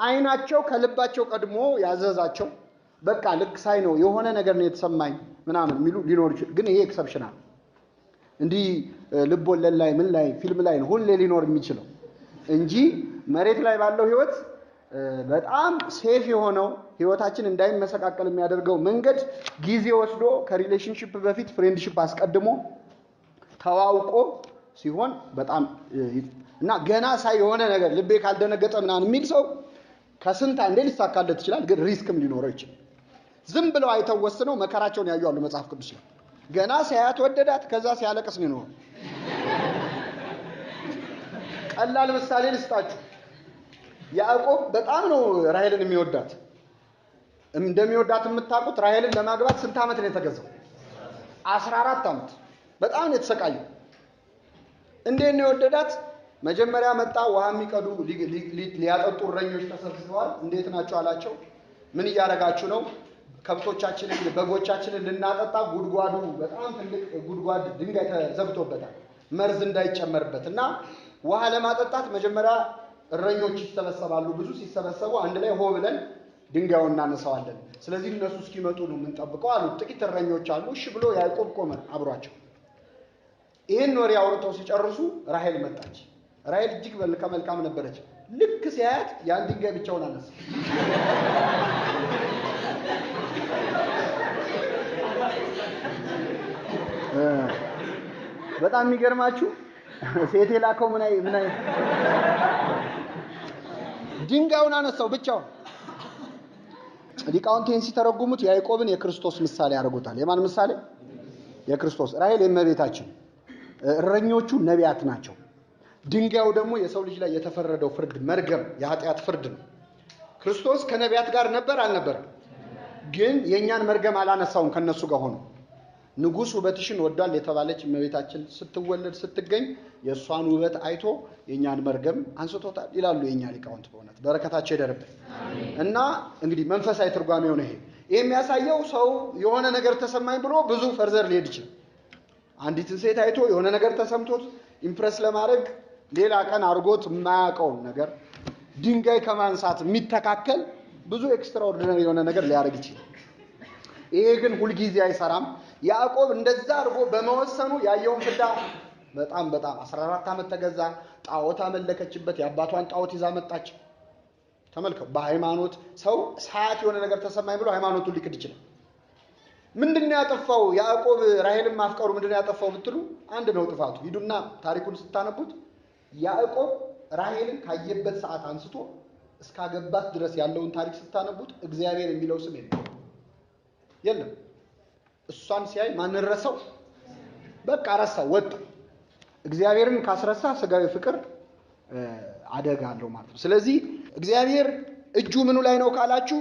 አይናቸው ከልባቸው ቀድሞ ያዘዛቸው በቃ ልክ ሳይ ነው የሆነ ነገር ነው የተሰማኝ ምናምን የሚሉ ሊኖር ይችላል። ግን ይሄ exceptional እንዲህ ልብ ወለድ ላይ ምን ላይ ፊልም ላይ ነው ሁሌ ሊኖር የሚችለው እንጂ መሬት ላይ ባለው ህይወት በጣም safe የሆነው ህይወታችን እንዳይመሰቃቀል የሚያደርገው መንገድ ጊዜ ወስዶ ከ relationship በፊት friendship አስቀድሞ ተዋውቆ ሲሆን በጣም እና ገና ሳይ የሆነ ነገር ልቤ ካልደነገጠ ምናምን የሚል ሰው ከስንት አንዴ ሊሳካለት ይችላል። ግን risk ም ሊኖረው ይችላል። ዝም ብለው አይተው ወስነው መከራቸውን ያዩ አሉ መጽሐፍ ቅዱስ ላይ። ገና ሲያያት ወደዳት፣ ከዛ ሲያለቅስ ነው የኖረው። ቀላል ምሳሌ ልስጣችሁ። ያዕቆብ በጣም ነው ራሔልን የሚወዳት። እንደሚወዳት የምታውቁት ራሔልን ለማግባት ስንት ዓመት ነው የተገዛው? 14 ዓመት። በጣም ነው የተሰቃየው። እንዴት ነው የወደዳት? መጀመሪያ መጣ፣ ውሃ የሚቀዱ ሊያጠጡ እረኞች ተሰብስበዋል። እንዴት ናቸው አላቸው። ምን እያደረጋችሁ ነው? ከብቶቻችንን በጎቻችንን ልናጠጣ ጉድጓዱ በጣም ትልቅ ጉድጓድ ድንጋይ ተዘግቶበታል፣ መርዝ እንዳይጨመርበት እና ውሃ ለማጠጣት መጀመሪያ እረኞች ይሰበሰባሉ። ብዙ ሲሰበሰቡ አንድ ላይ ሆ ብለን ድንጋዩን እናነሳዋለን። ስለዚህ እነሱ እስኪመጡ ነው የምንጠብቀው አሉ። ጥቂት እረኞች አሉ። እሺ ብሎ ያዕቆብ ቆመ አብሯቸው። ይህን ወሬ አውርተው ሲጨርሱ ራሔል መጣች። ራሔል እጅግ መልከ መልካም ነበረች። ልክ ሲያያት ያን ድንጋይ ብቻውን አነሳ። በጣም የሚገርማችሁ ሴት የላከው ምን አይ ምን አይ ድንጋዩን አነሳው ብቻውን። ሊቃውንት ይህን ሲተረጉሙት ያዕቆብን የክርስቶስ ምሳሌ ያደርጉታል። የማን ምሳሌ? የክርስቶስ። ራሔል የእመቤታችን፣ እረኞቹ ነቢያት ናቸው። ድንጋዩ ደግሞ የሰው ልጅ ላይ የተፈረደው ፍርድ መርገም፣ የኃጢአት ፍርድ ነው። ክርስቶስ ከነቢያት ጋር ነበር አልነበረም? ግን የእኛን መርገም አላነሳውም ከነሱ ጋር ሆኖ። ንጉሥ ውበትሽን ወዷል የተባለች እመቤታችን ስትወለድ ስትገኝ የእሷን ውበት አይቶ የእኛን መርገም አንስቶታል ይላሉ የእኛ ሊቃውንት። በእውነት በረከታቸው ይደርብን። እና እንግዲህ መንፈሳዊ ትርጓሜው ነው ይሄ። ይሄ የሚያሳየው ሰው የሆነ ነገር ተሰማኝ ብሎ ብዙ further ሊሄድ ይችላል። አንዲትን ሴት አይቶ የሆነ ነገር ተሰምቶት impress ለማድረግ ሌላ ቀን አድርጎት የማያውቀውን ነገር ድንጋይ ከማንሳት የሚተካከል ብዙ extraordinary የሆነ ነገር ሊያደርግ ይችላል። ይሄ ግን ሁልጊዜ አይሰራም። ያዕቆብ እንደዛ አድርጎ በመወሰኑ ያየውን ፍዳ በጣም በጣም 14 ዓመት ተገዛ። ጣዖት አመለከችበት። የአባቷን ጣዖት ይዛ መጣች። ተመልከው፣ በሃይማኖት ሰው ሰዓት የሆነ ነገር ተሰማኝ ብሎ ሃይማኖቱን ሊክድ ይችላል። ምንድነው ያጠፋው ያዕቆብ? ራሔልን ማፍቀሩ ምንድነው ያጠፋው ብትሉ አንድ ነው ጥፋቱ። ሂዱና ታሪኩን ስታነቡት ያዕቆብ ራሔልን ካየበት ሰዓት አንስቶ እስካገባት ድረስ ያለውን ታሪክ ስታነቡት እግዚአብሔር የሚለው ስም የለም የለም። እሷን ሲያይ ማንን ረሳው? በቃ ረሳው፣ ወጣ። እግዚአብሔርን ካስረሳ ስጋዊ ፍቅር አደጋ አለው ማለት ነው። ስለዚህ እግዚአብሔር እጁ ምኑ ላይ ነው ካላችሁ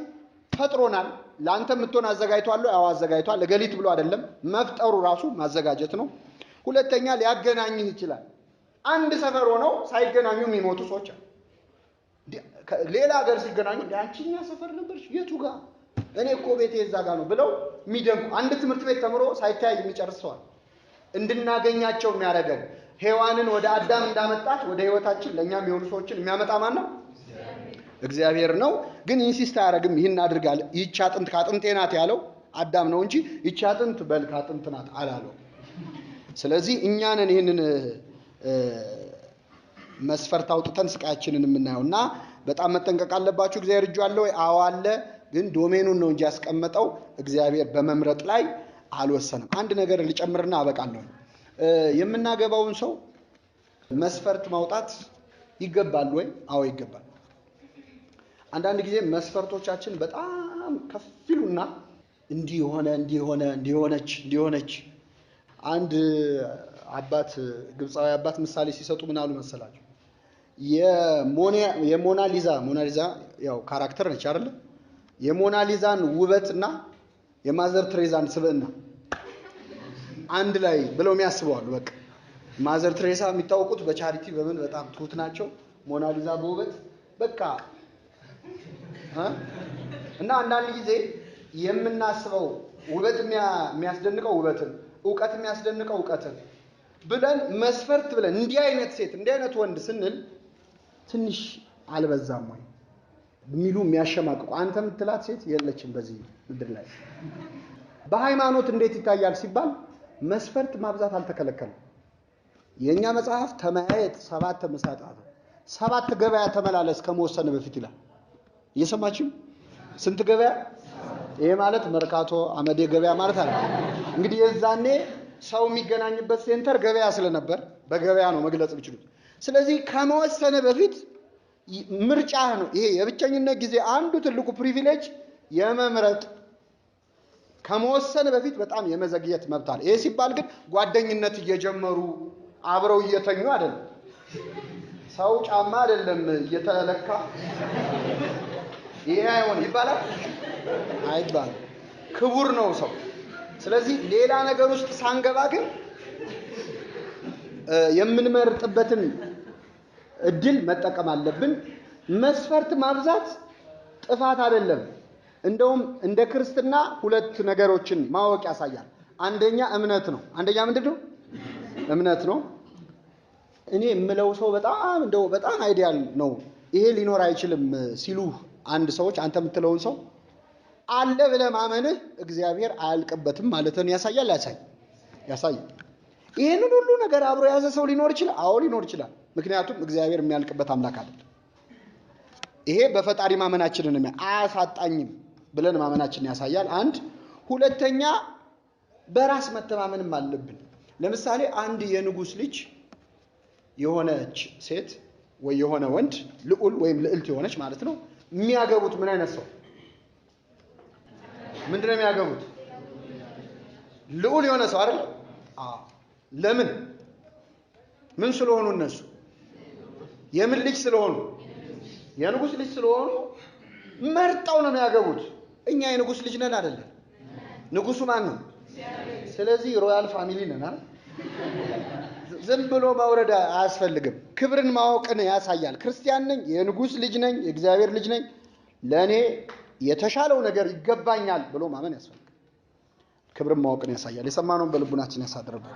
ፈጥሮናል። ለአንተ የምትሆን አዘጋጅቷል። አዎ አዘጋጅቷል። እገሊት ብሎ አይደለም፣ መፍጠሩ ራሱ ማዘጋጀት ነው። ሁለተኛ ሊያገናኝህ ይችላል። አንድ ሰፈር ሆነው ሳይገናኙ የሚሞቱ ሰዎች አሉ። ሌላ ሀገር ሲገናኙ እንደ አንቺ እኛ ሰፈር ነበርሽ የቱ ጋር እኔ እኮ ቤቴ እዛ ጋር ነው ብለው የሚደንቁ፣ አንድ ትምህርት ቤት ተምሮ ሳይተያይ የሚጨርስ ሰው አለ። እንድናገኛቸው የሚያደርገን ሔዋንን ወደ አዳም እንዳመጣት ወደ ህይወታችን ለእኛ የሚሆኑ ሰዎችን የሚያመጣ ማን ነው? እግዚአብሔር ነው። ግን insist አያደርግም። ይህን አድርጋል፣ ይህች አጥንት ከአጥንቴ ናት ያለው አዳም ነው እንጂ ይህች አጥንት በል ከአጥንት ናት አላለው። ስለዚህ እኛ ነን ይህንን መስፈርት አውጥተን ስቃያችንን የምናየው እና በጣም መጠንቀቅ አለባችሁ። እግዚአብሔር እጁ አለ ወይ? አዎ አለ። ግን domain ኑን ነው እንጂ ያስቀመጠው እግዚአብሔር በመምረጥ ላይ አልወሰንም። አንድ ነገር ልጨምርና አበቃለሁ። የምናገባውን ሰው መስፈርት ማውጣት ይገባል ወይ? አዎ ይገባል። አንዳንድ ጊዜ መስፈርቶቻችን በጣም ከፍ ይሉና እንዲህ ሆነ እንዲህ ሆነ እንዲህ ሆነች እንዲህ ሆነች። አንድ አባት ግብፃዊ አባት ምሳሌ ሲሰጡ ምን አሉ መሰላችሁ? የሞናሊዛ ሞናሊዛ ያው character ነች አይደለ? የሞናሊዛን ውበትና የማዘር ትሬዛን ስብዕና አንድ ላይ ብለው የሚያስበዋሉ። በቃ ማዘር ትሬሳ የሚታወቁት በ charity በምን በጣም ትሁት ናቸው። ሞናሊዛ በውበት በቃ እና አንዳንድ ጊዜ የምናስበው ውበት የሚያስደንቀው ውበትን፣ እውቀት የሚያስደንቀው እውቀትን ብለን መስፈርት ብለን እንዲህ አይነት ሴት እንዲህ አይነት ወንድ ስንል ትንሽ አልበዛም ወይ የሚሉ የሚያሸማቅቁ፣ አንተ የምትላት ሴት የለችም በዚህ ምድር ላይ። በሃይማኖት እንዴት ይታያል ሲባል መስፈርት ማብዛት አልተከለከለም። የእኛ መጽሐፍ ተመያየት ሰባት ምሳጣት ሰባት ገበያ ተመላለስ ከመወሰን በፊት ይላል። እየሰማችሁ ስንት ገበያ? ይሄ ማለት መርካቶ አመዴ ገበያ ማለት አለ። እንግዲህ የዛኔ ሰው የሚገናኝበት center ገበያ ስለነበር በገበያ ነው መግለጽ የሚችሉት። ስለዚህ ከመወሰነ በፊት ምርጫህ ነው። ይሄ የብቸኝነት ጊዜ አንዱ ትልቁ privilege የመምረጥ ከመወሰን በፊት በጣም የመዘግየት መብት አለ። ይሄ ሲባል ግን ጓደኝነት እየጀመሩ አብረው እየተኙ አይደለም። ሰው ጫማ አይደለም እየተለካ ይሄ አይሆን ይባላል አይባልም። ክቡር ነው ሰው። ስለዚህ ሌላ ነገር ውስጥ ሳንገባ ግን የምንመርጥበትን እድል መጠቀም አለብን። መስፈርት ማብዛት ጥፋት አይደለም። እንደውም እንደ ክርስትና ሁለት ነገሮችን ማወቅ ያሳያል። አንደኛ እምነት ነው። አንደኛ ምንድን ነው? እምነት ነው። እኔ የምለው ሰው በጣም እንደው በጣም ideal ነው፣ ይሄ ሊኖር አይችልም ሲሉ አንድ ሰዎች አንተ የምትለውን ሰው አለ ብለህ ማመንህ እግዚአብሔር አያልቅበትም ማለትን ያሳያል። ያሳያል። ይሄንን ሁሉ ነገር አብሮ የያዘ ሰው ሊኖር ይችላል። አዎ ሊኖር ይችላል። ምክንያቱም እግዚአብሔር የሚያልቅበት አምላክ አይደለም። ይሄ በፈጣሪ ማመናችንን አያሳጣኝም ብለን ማመናችንን ያሳያል። አንድ ሁለተኛ፣ በራስ መተማመንም አለብን። ለምሳሌ አንድ የንጉሥ ልጅ የሆነች ሴት ወይ የሆነ ወንድ፣ ልዑል ወይም ልዕልት የሆነች ማለት ነው፣ የሚያገቡት ምን አይነት ሰው? ምንድን ነው የሚያገቡት? ልዑል የሆነ ሰው አይደል? አዎ። ለምን? ምን ስለሆኑ? እነሱ የምን ልጅ ስለሆኑ? የንጉሥ ልጅ ስለሆኑ መርጠው ነው የሚያገቡት። እኛ የንጉሥ ልጅ ነን አይደለም? ንጉሱ ማን ነው? ስለዚህ royal family ነን አይደል? ዝም ብሎ መውረድ አያስፈልግም። ክብርን ማወቅን ያሳያል። ክርስቲያን ነኝ፣ የንጉሥ ልጅ ነኝ፣ የእግዚአብሔር ልጅ ነኝ፣ ለእኔ የተሻለው ነገር ይገባኛል ብሎ ማመን ያስፈልጋል። ክብርን ማወቅን ያሳያል። የሰማነውን በልቡናችን ያሳድርብን።